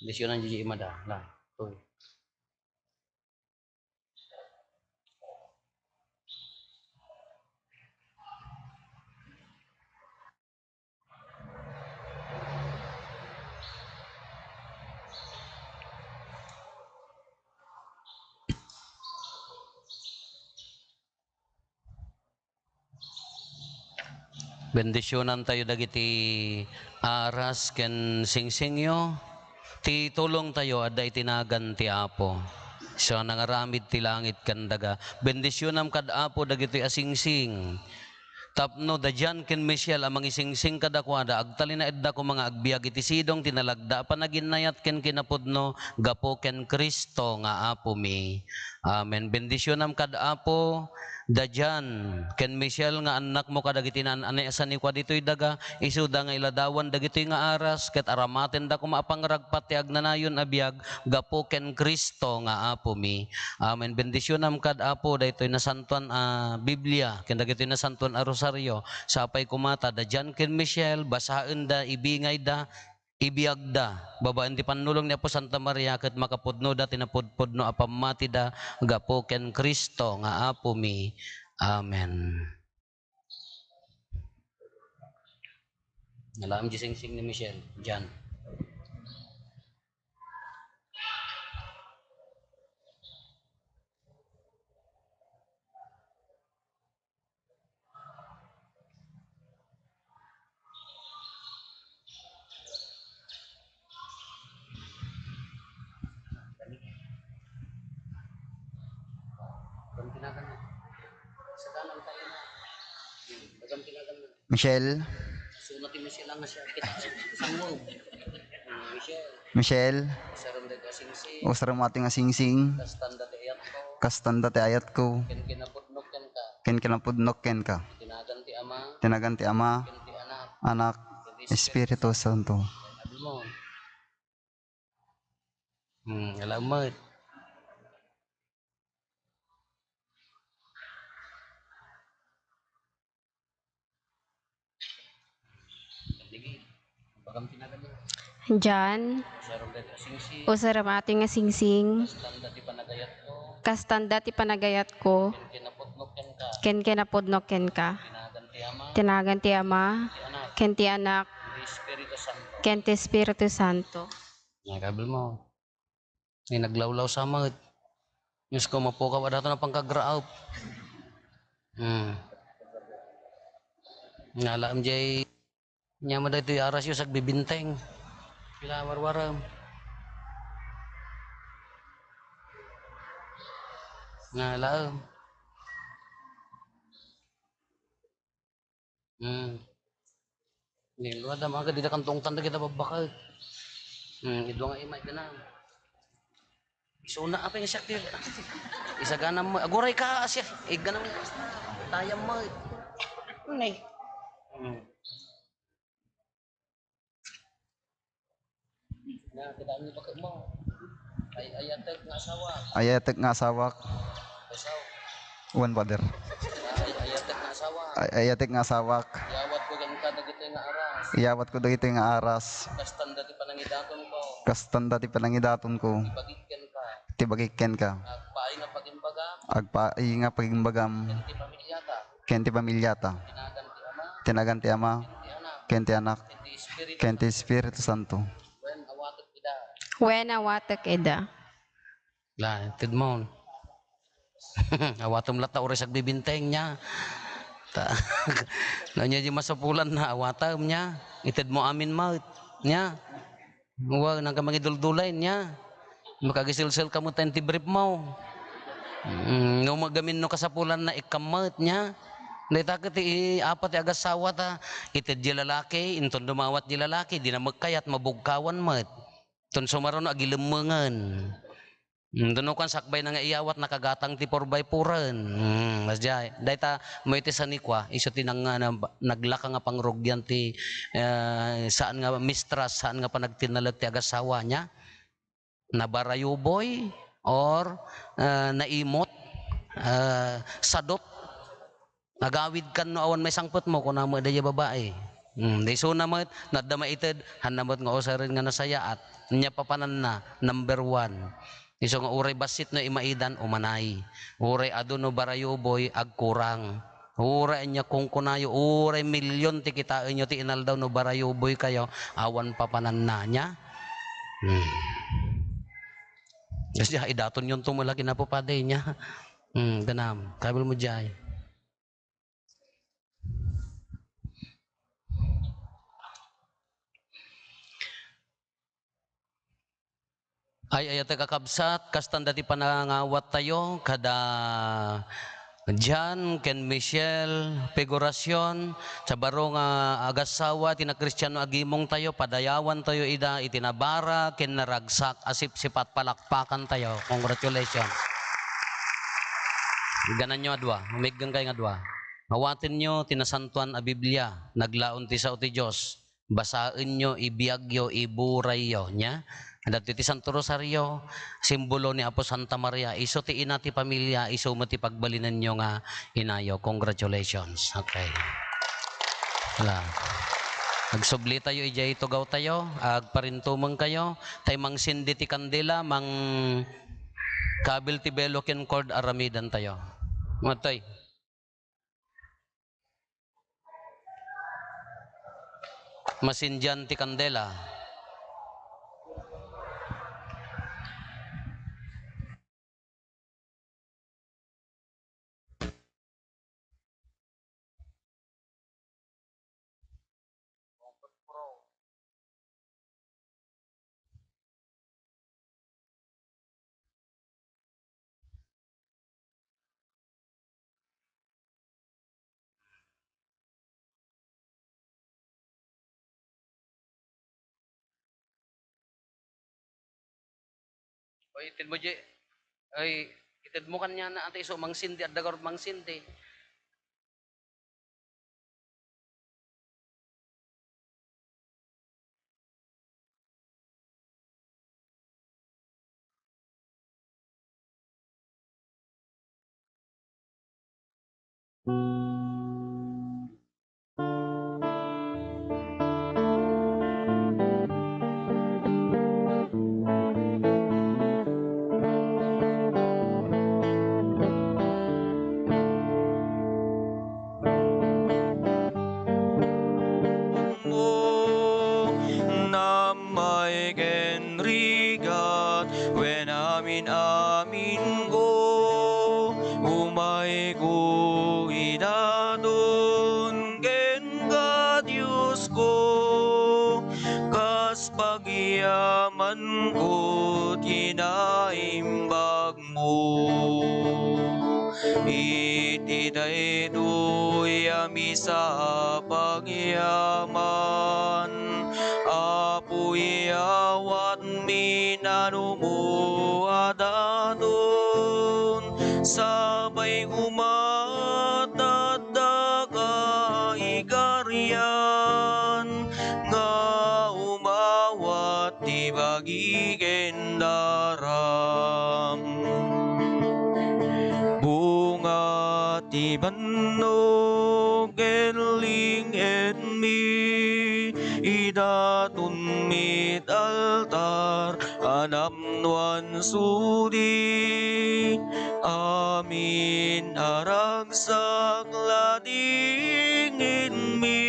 Bendisyonanyo diay imada. La, toy. Bendisyonantayo dagiti aras ken singsingyo. Ti tulongtayo adda iti nagan ti Apo. Siak a nangaramid ti langit ken daga. Bendisyonam kad Apo dagitoy a singsing. Tapno da John ken Michelle a mangisingsing kadakuada, agtalinaedda koma nga agbiag iti sidong ti nalagda a panaginayat ken kinapudno gapu ken Cristo nga Apomi. Amen. Bendisyonam kad Apo, da John ken Michelle nga annakmo kadagiti naan-, naan-, a sanikua ditoy daga, isuda nga iladawan dagitoy nga aras, ket aramatenda koma a pangragpat ti agnanayon a biag gapu ken Cristo nga Apomi. Amen. Bendisyonam kad Apo, daytoy nasantoan a Biblia, ken dagitoy nasantoan a rosario. Sapay koma ta da John ken Michelle, basaenda, ibingayda, ibiagda, babaen ti pannulong ni Apo Santa Maria, ket makapudnoda ti napudpudno a pammatida gapu ken Cristo nga Apomi. Amen. Nalaam di singsing ni Michelle, John. Michelle. Michelle. Usarem daytoy a singsing. Kastanda ti ayatko. Ken kinapudnok kenka. Ken kinapudnok kenka. Ti nagan ti Ama. Ti nagan ti Ama. Ken ti Anak. Anak. Ken ti Espiritu Santo. Abi mo. Hmm, ala met. Jan. Usarem daytoy a singsing. Usarem daytoy a singsing. Kastanda ti panagayatko. Kastanda ti panagayatko. Ken kinapudnok kenka. Ken kinapudnok kenka. Ti nagan ti Ama. Ti nagan ti Ama. Ti Anak. Ken ti Anak. Ti Espiritu Santo. Ken ti Espiritu Santo. Nakabil mo. Ay, naglawlaw sa met. Diyos ko, mapukaw, adda to na pangkagraap. Hmm. Nga laem jay, nya mo daytoy arasyo sagbibinteng. Pila warwarem? Nga laem. Hmm. Ni, luad da, mga, di da kantungtan da kita babbakag. Hmm, idwa nga imay ka na. Isuna, apay nga siya, ti, isaganam mo. Aguray ka, siya. Iganam mo. Tayam mo. Nay. Hmm. Na, kita ang bakit mo. Ay, ayatek nga asawa. Ayatek nga asawak. Asaw. Wen, Father. Ay, ayatek nga asawa. Ay, ayatek nga asawak. Iyawat ko dagiti nga aras. Iyawat ko dagiti nga aras. Kastan dati panangidaton ko. Kastan dati panangidaton ko. Ibagik kenka. Ti bagik kenka. Agpaay nga pagimbagam. Agpaay nga pagimbagam. Ken ti pamilyata. Ken ti pamilyata. Tinagan ti Ama. Tinagan ti Ama. Ken ti Anak. Ken ti Anak. Ken ti Espiritu. Ken ti Espiritu Santo. Wen, awatek ida. Wen, awatek ida. La, ited mo. Awatem latta uray sagbibinteng nia. Ta, no nia di masapulanna, awatem nia. Ited mo amin met nia. Wa, nagka mangiduldulay nia. Makagiselselka met ti brief mo. Mm, no magamin no kasapulanna, ikkam met nia. Dayta ket ti apat ti agassawa ta, ited di lalaki, inton dumawat di lalaki, dina met kayat, mabugkawan met. Ton sumaruno, agilemmengen. Mm, duno kan sakbay na nga iyawat, nakagatang ti four by four-en. Mm, masdiay. Dayta, mo iti sanikua, isu ti nang-, na-, naglaka nga pangrugian ti, eh, saan nga mistras, saan nga panagtinnalek ti agassawa nia. Nabarayuboy or, eh, naimot, eh, sadot. Agawidkan no awan maisangpetmo, kuna met daydiay babai. Hmm, di isuna met, no adda maited, hanna met nga usaren nga nasayaat. Nia papananna, number one. Isu nga uray bassit no imaidan, umanay. Uray adu no barayuboy, agkurang. Uray ania kunkunayo, uray milion ti kitaenyo ti inaldaw no barayuboykayo, awan papananna nia. Hmm. Kasi idaton yon tumula kinapupaday nia. Hmm, ganam. Kabil mo jay. Ay, ay, kakabsat, kastan dati panangawattayo, kada Jan ken Michelle Figuracion, sa baro nga agassawa ti nakristiano agimongtayo, padayawantayo ida iti nabara ken naragsak a sipsipat. Palakpakantayo. Congratulations. Gananyo a dua, umiggen kay nga dua. Awatenyo ti nasantoan a Biblia, naglaon ti sao ti Dios. Basaenyo, ibiagyo, iburayyo, nia? Adda ti Santo Rosario, simbolo ni Apo Santa Maria, isu ti ina ti pamilia, isu met ti pagbalinenyo nga inayo. Congratulations. Okay. Wala. Agsublitayo idiay tugawtayo, agparintumengkayo, tay mangsindi ti kandila, mang-, kabil ti belo ken cord, aramidantayo. Matay. Masindian ti kandela. Oy, ited mo, Je. Oy, ited mo kaniana, ati isu mangsindi, adda garud mangsindi. Mo, namay ken rigat, wen amin-aminko, umayko ida. Pagyamanko ti naimbagmo. Iti daytoy a misa a pagyaman, Apo, iyawatmi nanumo a daton, sapay koma ta adda kaigarian nga umawat ti bagi ken daram. Bunga ti bannog ken ling-edmi, idatonmi iti altar a napnoan sudi. Amin a ragsak, ladinginmi,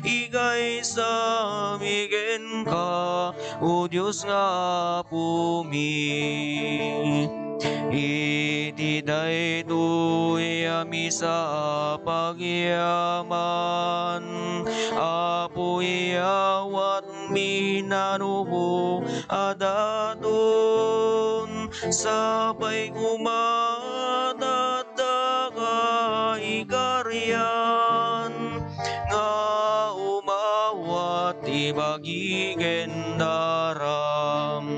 ikaysami kenka, O Dios nga Apomi. Iti daytoy a misa a pagyaman, Apo, iyawatmi nanumo a daton, sapay koma ta adda kaigarian nga umawat ti bagi ken daram.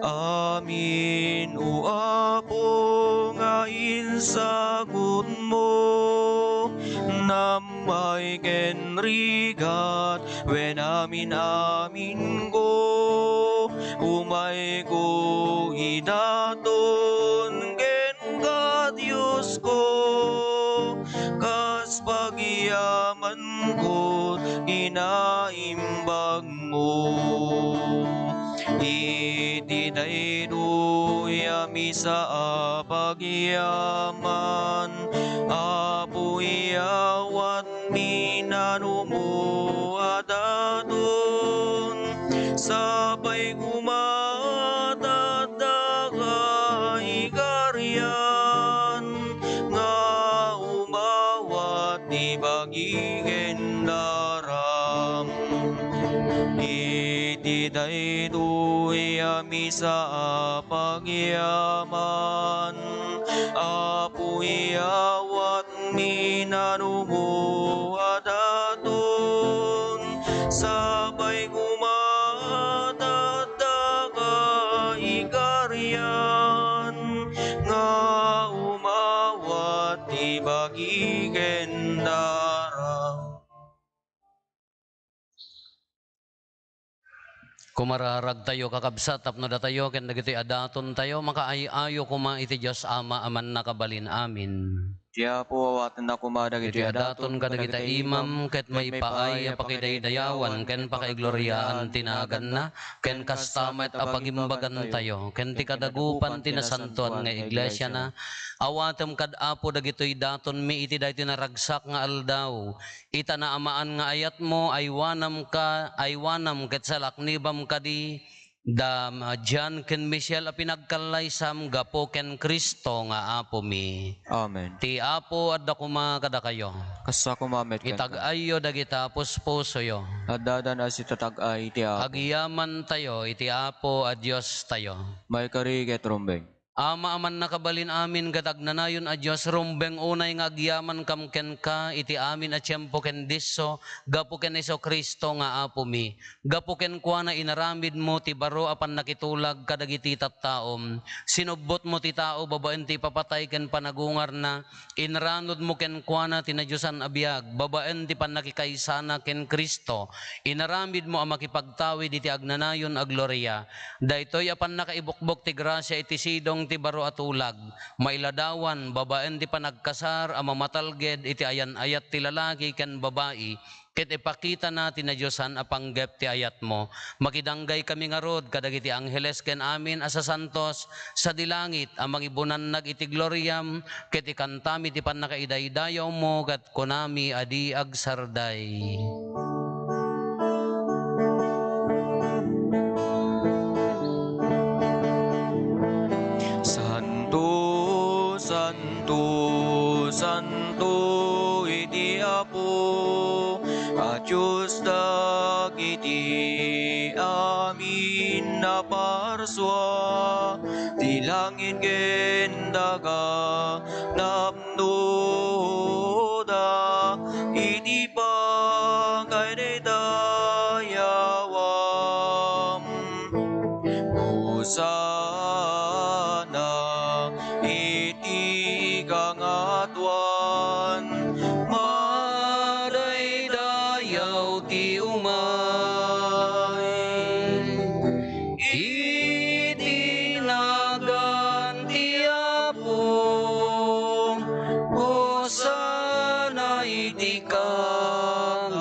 Amin, O Apo, nga insagutmo, nammay ken rigat, wen amin-aminko, umayko idaton kenka, Diosko, kas pagyamanko ti naimbagmo. Iti daytoy a misa a pagyaman, Apo, iyawat mi nanumo a daton, sapay koma ta adda kaigarian nga umawat ti bagi ken daram. Iti daytoy a misa a pagyaman, Apo, iyawat mi nanumo a daton, sapay koma ta adda kaigarian nga umawat ti bagi ken daram. Kumararagtayo, kakabsat, tapno datayo ken dagitoy a datontayo makaay-ayo koma iti Dios Ama a Mannakabalin. Amin. Ti Apo, awatenna koma dagitoy a daton kadagiti imam ket maipaay a pakidaydayawan ken pakaigloriaan ti naganna, ken kasta met a pagimbagantayo ken ti kadagupan ti nasantoan nga iglesiana. Awatem kad Apo dagitoy datonmi iti daytoy naragsak nga aldaw. Ita naamaan nga ayatmo, aywanamka, aywanam ket salaknibam kadi da, ah, John ken Michelle a pinagkallaysam gapu ken Cristo nga Apomi. Amen. Ti Apo adda koma kadakayo. Kasta koma met kenka. Itag-ayyo dagita puspusoyo. Addadan a sitatag-ay ti Apo. Agyamantayo iti Apo a Diostayo. Maikari ket rumbeng. Ama a mannakabalin amin ket agnanayon a Dios, rumbeng unay nga agyamankam kenka iti amin a tiempo ken disso gapu ken Jesu-Cristo nga Apomi. Gapu kenkuana, inaramidmo ti baro a pannakitulag kadagiti tattaom. Sinubbotmo ti tao babaen ti ipapatay ken panagungarna. Inranudmo kenkuana ti nadiosan a biag babaen ti pannakikaysana ken Cristo. Inaramidmo a makipagtawid iti agnanayon a gloria. Daytoy a pannakaibukbok ti grasia iti sidong ti baro a tulag, mailadawan babaen ti panagkasar a mamatalged iti ayan-ayat ti lalaki ken babai, ket ipakitana ti nadiosan a panggep ti ayatmo. Makidanggay kami ngarud kadagiti angheles ken amin a sasantos sadi langit a mangibunannag iti gloriam, ket ikantami ti pannakaidaydayawmo ket kunami a di agsarday. Santo, santo, santo iti Apo a Dios da Iti amin a parsua, ti langit ken daga, napnoda iti pagkaydayawam. Hosanna iti kangatoan, madaydayaw ti umay iti nagan ti Apo. Hosanna iti kangatoan.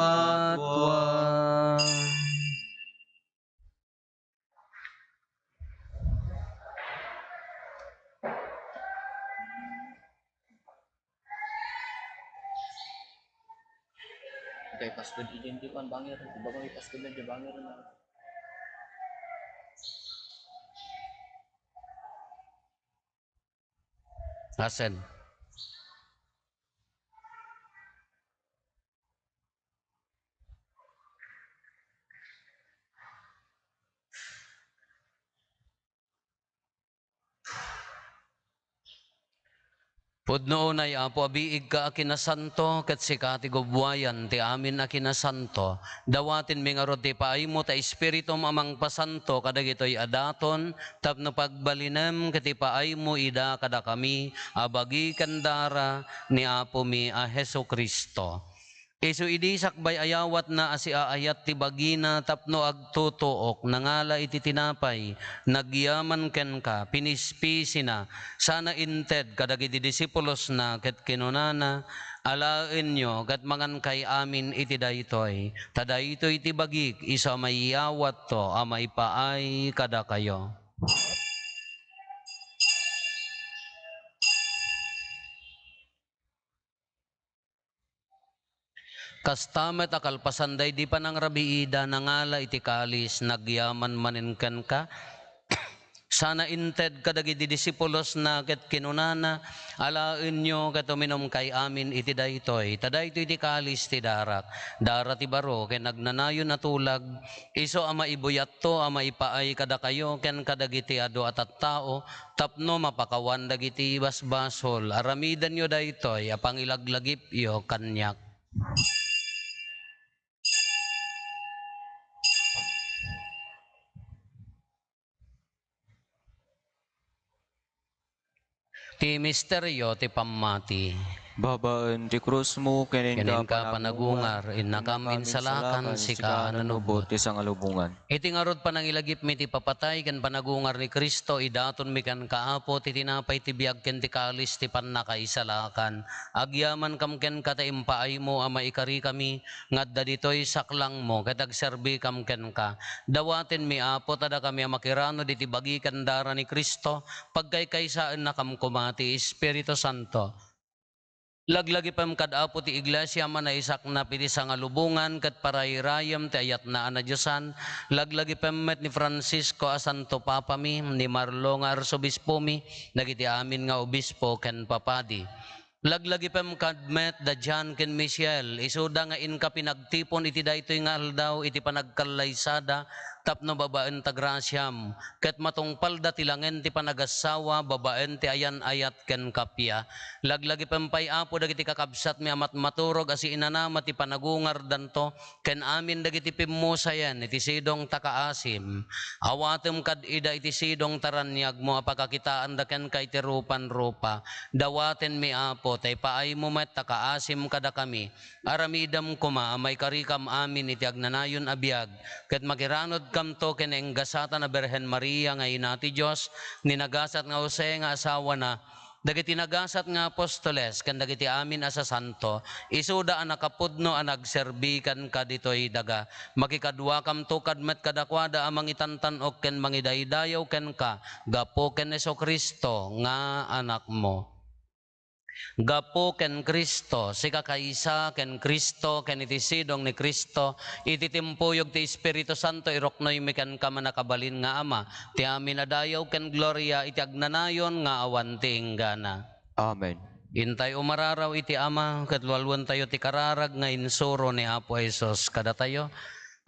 Kay pastor, di din di kuan, banger. Di ba kami pastor na, di banger na? Asen. Pudno unay, Apo, a biigka a kinasanto, ket sika ti gubbuayan ti amin a kinasanto. Dawatenmi ngarud ti ipaaymo ta Espiritum a mangpasanto kadagitoy a daton tapno pagbalinem ket ipaaymo ida kadakami a bagi ken dara ni Apomi a Jesu-Cristo. Isu idi sakbay a yawatna a siaayat ti bagina tapno agtutuok, nangala iti tinapay, nagyaman kenka, pinispisina, sana inted kadagiti disipulosna, ket kinunana, "Alaenyo ket mangankay amin iti daytoy, ta daytoy ti bagik isu a maiyawatto a maipaay kadakayo." Kasta met a kalpasan daydi panangrabiida, nangala iti kalis, nagyaman manen kenka, sana inted kadagiti disipulosna ket kinunana, "Alaenyo ket uminumkay amin iti daytoy, ta daytoy ti kalis ti darak, dara ti baro ken agnanayon a tulag, isu a maibuyatto a maipaay kadakayo ken kadagiti adu a tattao, tapno mapakawan dagiti basbasol. Aramidenyo daytoy a pangilaglagipyo kaniak." Ti misterio ti pammati. Babaen ti krusmo, ken inka panagungar, innakam insalakan, sika a nanubot ti sangalubongan. Iti ngarud panangilagipmi ti papatay ken panagungar ni Cristo, idatonmi kenka, Apo, ti tinapay ti biag ken ti kalis ti pannakaisalakan. Agyamankam kenka ta impaaymo a maikarikami nga adda ditoy saklangmo ket agserbikam kenka. Dawatenmi, Apo, ta dakami a makiranod iti bagi ken dara ni Cristo, pagkaykaysaennakam koma ti Espiritu Santo. Laglagipem kad Apo ti Iglesiam a naisaknap iti sangalubongan ket parayrayem ti ayatna a nadiosan. Laglagipem met ni Francisco a Santo Papami, ni Marlo nga Arsobispomi, dagiti amin nga obispo ken papadi. Laglagipem kad met da John ken Michelle, isuda nga inka pinagtipon iti daytoy nga aldaw iti panagkallaysada tapno babaen ta grasiam, ket matungpalda ti langen ti panagassawa babaen ti ayan-ayat ken kappia. Laglagipem pay, Apo, dagiti kakabsatmi a matmaturog a siinanama ti panagungardanto ken amin dagiti pimmusayen iti sidong ta kaasim. Awatem kad ida iti sidong ta raniagmo a pakakitaanda kenka iti rupan-rupa. Dawatenmi, Apo, ta ipaaymo met ta kaasim kadakami. Aramidem koma a maikarikam amin iti agnanayon a biag, ket makiranodkamto ken ni enggasatan a Birhen Maria nga Ina ti Dios, ni nagasat nga Jose nga asawana, dagiti nagasat nga apostoles, ken dagiti amin a sasanto, isuda a nakapudno a nagserbi kenka ditoy daga. Makikaduakamto kad met kadakuada a mangitantan-ok ken mangidaydayaw kenka, gapu ken Jesu-Cristo nga Anakmo. Gapu ken Cristo, sika kaysa ken Cristo, ken iti sidong ni Cristo, iti timpuyog ti Espiritu Santo, iruknoymi kenka, mannakabalin nga Ama, ti amin a dayaw ken gloria iti agnanayon nga awan ti inggana. Amen. Intay umararaw iti Ama, ket lualuentayo ti kararag nga insuro ni Apo Jesus kadatayo.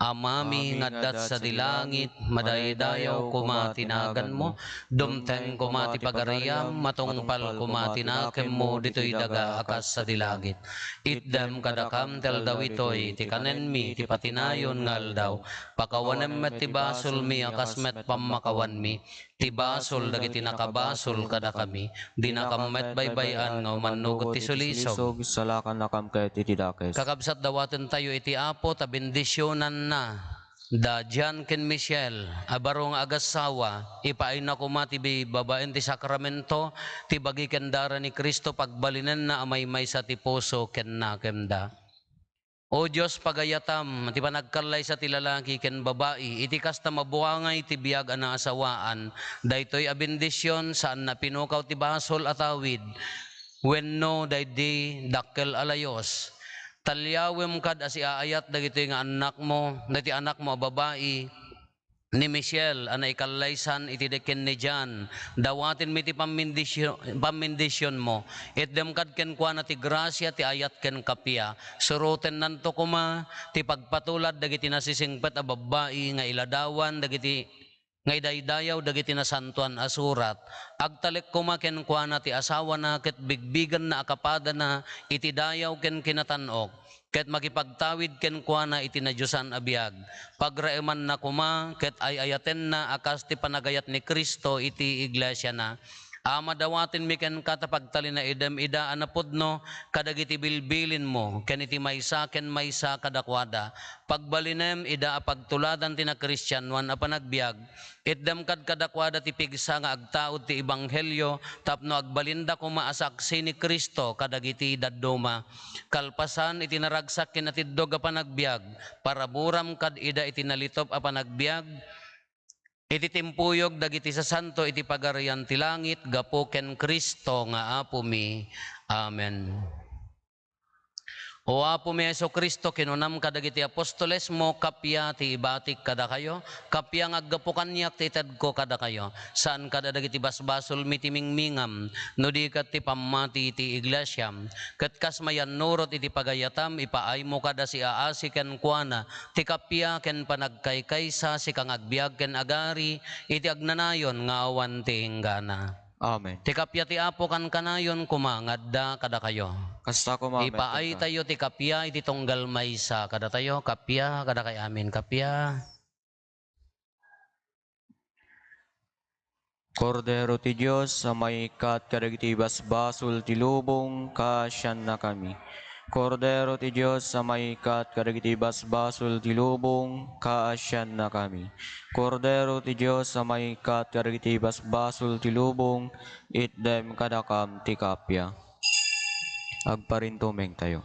Amami nga adda sadi langit, madaydayaw koma ti naganmo, dumteng koma ti pagariam, matungpal koma ti nakemmo ditoy daga a kas sadi langit. Itdem kadakam ti aldaw itoy ti kanenmi ti patinayon nga aldaw. Pakawanem met ti basolmi a kas met pammakawanmi ti basol dagiti nakabasol kadakami. Dinakam met baybay-an nga umannugot ti sulisog. Salakannakam ket iti dakes. Kakabsat, dawatentayo iti Apo ta bendisionanna da John ken Michelle a baro nga agassawa. Ipaayna koma ti bi-, babaen ti sakramento, ti bagi ken dara ni Cristo, pagbalinenna a maymaysa ti puso ken nakemda. O Dios, pagayatam ti panagkallaysa ti lalaki ken babai iti kasta mabuangay ti biag a naasawaan. Daytoy a bendision, saan a pinukaw ti basol a tawid wenno daydi dakkel a layus. Taliawem kad a siaayat dagitoy nga annakmo, dagiti anakmo a babai, ni Michelle a naikallaysan iti de-, ken ni John. Dawatenmi ti pammendisio-, pammendisionmo. Itdem kad kenkuana ti grasia ti ayat ken kappia. Surotennanto koma ti pagpatulad dagiti nasisingpet a babbai nga iladawan dagiti, nga idaydayaw dagiti nasantoan a surat. Agtalek koma kenkuana ti asawana ket bigbigenna a kapadana iti dayaw ken kinatan-ok. Ket makipagtawid kenkuana iti nadiosan a biag. Pagraemanna koma ket ay-ayatenna a kas ti panagayat ni Cristo iti iglesiana. Ama, dawatenmi kenka ta pagtalinaedem ida a napudno kadagiti bilbilinmo ken iti maysa ken maysa kadakuada. Pagbalinem ida a pagtuladan ti nakristianoan a panagbiag. Itdem kad kadakuada ti pigsa nga agtaud ti ebanghelio tapno agbalinda koma a saksi ni Cristo kadagiti dadduma. Kalpasan iti naragsak ken natiddog a panagbiag, paraburam kad ida iti nalitop a panagbiag, iti timpuyog dagiti sasanto iti Pagarian ti langit, gapu ken Cristo nga Apomi. Amen. O Apomi Jesu-Cristo, kinunam kadagiti apostolesmo, kappia ti ibatik kadakayo, kappia nga aggapu kaniak ti itedko kadakayo. Saan kad a dagiti basbasolmi ti mingmingam, no di ket ti pammati ti iglesiam. Ket kas mayannurot iti pagayatam, ipaaymo kad a siaasi kenkuana ti kappia ken panagkaykaysa, sika nga agbiag ken agari iti agnanayon nga awan ti inggana. Amen. Ti kappia ti Apo kankanayon koma nga adda kadakayo. Kasta koma met kenka. Ipaaytayo ti kappia iti tunggal maysa kadatayo. Kappia kadakay amin, kappia. Kordero ti Dios a maikkat kadagiti basbasol ti lubong, kaasiannakami. Kordero ti Dios a maikkat kadagiti basbasol ti lubong, kaasiannakami. Kordero ti Dios a maikkat kadagiti basbasol ti lubong, itdem kadakam ti kappia. Agparintumengtayo.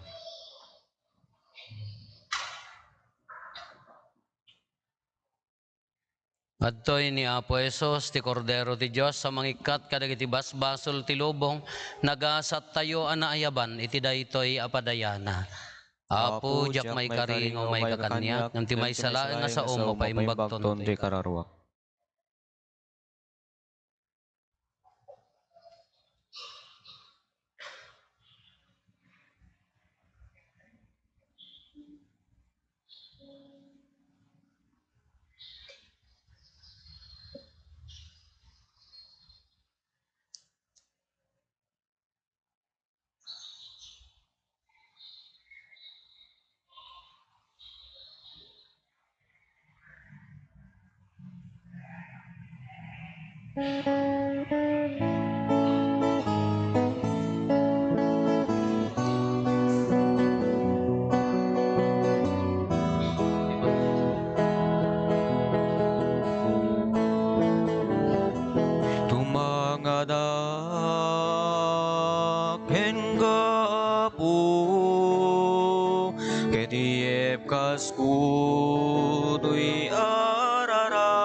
Adtoy ni Apo Jesus, ti Kordero ti Dios a mangikkat kadagiti basbasol ti lubong, nagasattayo a naayaban iti daytoy a padayana. Apo, diak maikari nga umayka kaniak, ngem ti maysa laeng nga sao mapaimbagton ti kararuak. Tumangadak kenka, Apo, ket iyepkasko toy arararawko.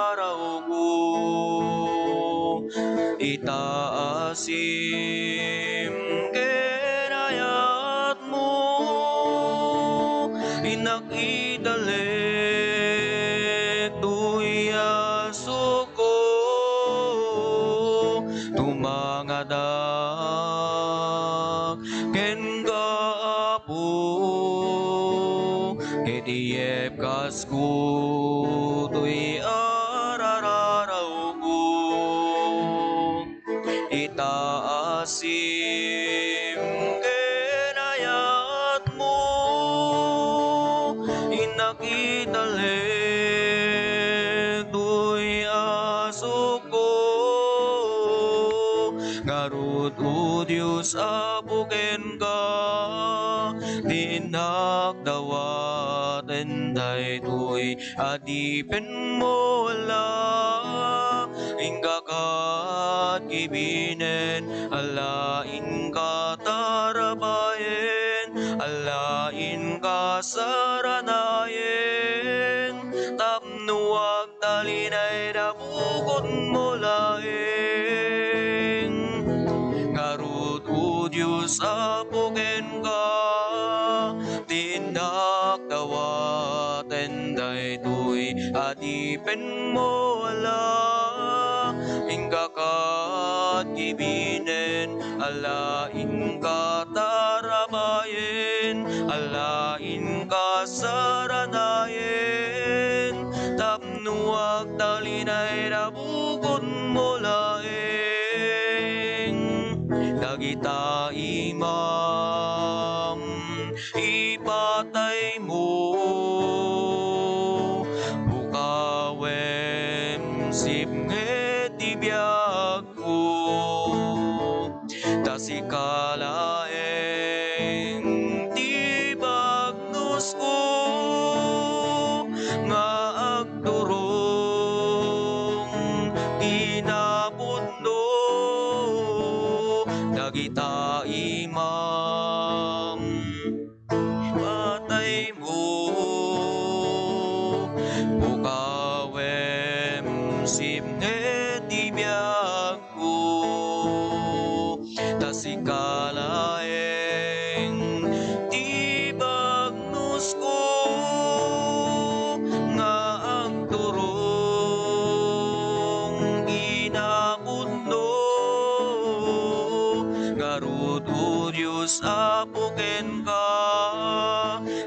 Itaasim ken ayatmo, innak italek toy asukko. Tumangadak kenka, Apo, ket Epkasko toy arararawko, itaasim ken ayatmo, innak italek toy asukko. Ngarud, O Dios, Apo kenka, ti innak dawaten daytoy adipenmo, ala, inka kat kibinen, ala, inka tarabayen, ala, inka saranayen, tapno agtalinayda bukodmo laeng. Ngarud, O Dios, Apo kenka, ti innak dawaten daytoy adipenmo, ala, inka kat kibinen, ala, inka tarabayen, ala, inka saranayen, tapno agtalinayda bukodmo laeng. Dagita imam, ipataymo, pukawem, sipnget ti biagko, ta sika laeng ti bagnosko nga agturong kinapudno. Dagita imam, pataymo, pukawem, sipnget ti biagko, ta sika laeng ti bagnosko nga agturong kinapudno. Ngarud, O Dios, Apo kenka,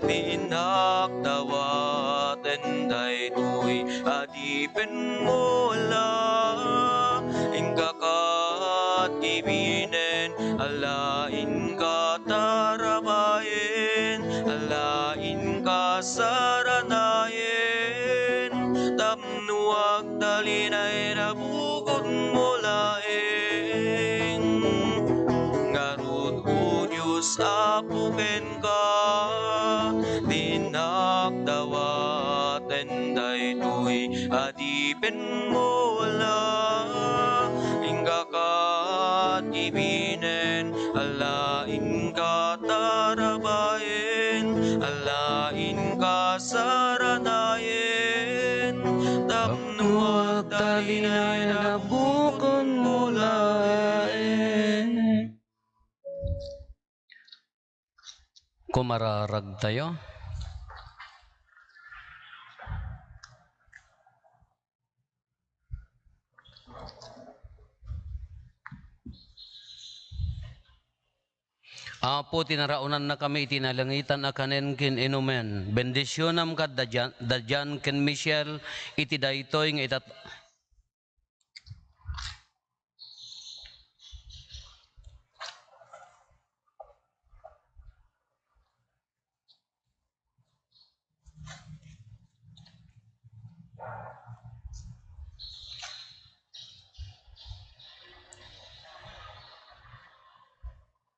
ti innak dawaten daytoy adipenmo, ala, inka kat kibinen, ala, inka tarabayen, ala, inka saranayen, tapno agtalinayda bukodmo laeng. Ngarud, O Dios, Apo kenka, ti innak dawaten daytoy adipenmo, ala, inka kat kibinen, ala, inka tarabayen, ala, inka saranayen, tapno agtalinayda bukodmo laeng. Kumararagtayo. Apo, ti naraonannakami iti nalangitan a kanen ken inumen, bendisionam kadda Jan, da Jan ken Michelle iti daytoy nga itat-,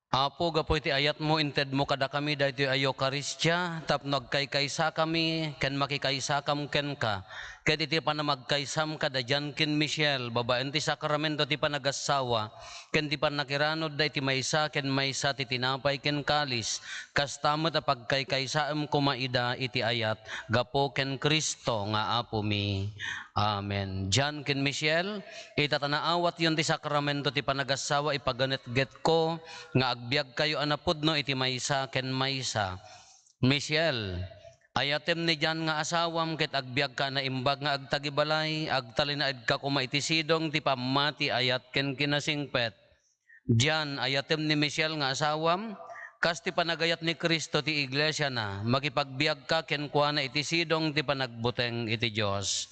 Apo, gapu iti ayatmo, intedmo kadakami daytoy a Eukaristia tapno agkaykaysakami ken makikaysakam kenka, ket iti panamagkaysam kada Jan ken Michelle babaen ti sakramento ti panagassawa ken ti pannakiranudda iti maysa ken maysa ti tinapay ken kalis, kasta met a pagkaykaysaem koma ida iti ayat gapu ken Cristo nga Apomi. Amen. Jan ken Michelle, ita ta naawatyon ti sakramento ti panagassawa, ipaganetgetko nga agbiagkayo a napudno iti maysa ken maysa. Michelle, ayatem ni Jan nga asawam ket agbiagka a naimbag nga agtagibalay, agtalinaedka koma iti sidong ti pammati, ayat ken kinasingpet. Jan, ayatem ni Michelle nga asawam, Kas ti panagayat ni Cristo ti iglesiana, makipagbiagka kenkuana iti sidong ti panagbuteng iti Dios.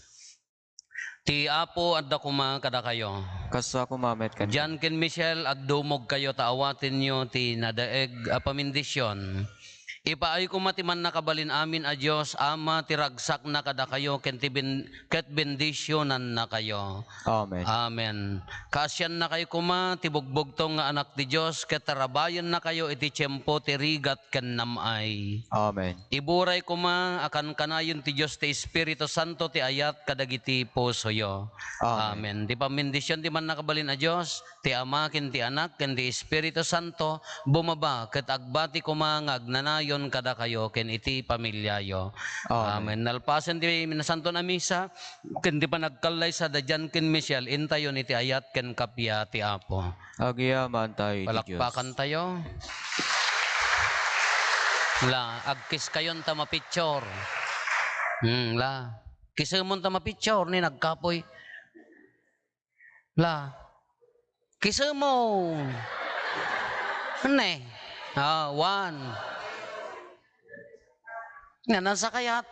Ti Apo adda koma kadakayo. Kasta koma met kenka. Jan ken Michelle, agdumogkayo ta awatenyo ti nadaeg a pamendisyon. Ipaay koma ti mannakabalin amin a Dios, Ama, ti ragsakna kadakayo ken ti ben-, ket bendisionannakayo. Amen. Amen. Kaasiannakayo koma ti bugbugtong nga Anak ti Dios, ket tarabayennakayo iti tiempo ti rigat ken nam-ay. Amen. Iburay koma a kankanayon ti Dios ti Espiritu Santo ti ayat kadagiti pusoyo. Amen. Amen. Ti pamendisyon ti mannakabalin a Dios, ti Ama, ken ti Anak, ken ti Espiritu Santo, bumaba ket agbati koma nga agnanayon kadakayo ken iti familiayo. Amen. Amen. Nalpasen ti nasanton a misa, ken ti panagkallaysa da Jan ken Michelle, intayon iti ayat ken kappia ti Apo. Agyamaantayo iti Dios. Palakpakantayo. La, agkiskayon ta mapicture. Hmm, la. Kisemon ta mapicture ni nagkapoy. La. Kisemon. Ne. Ah, one. Nga nasakayat.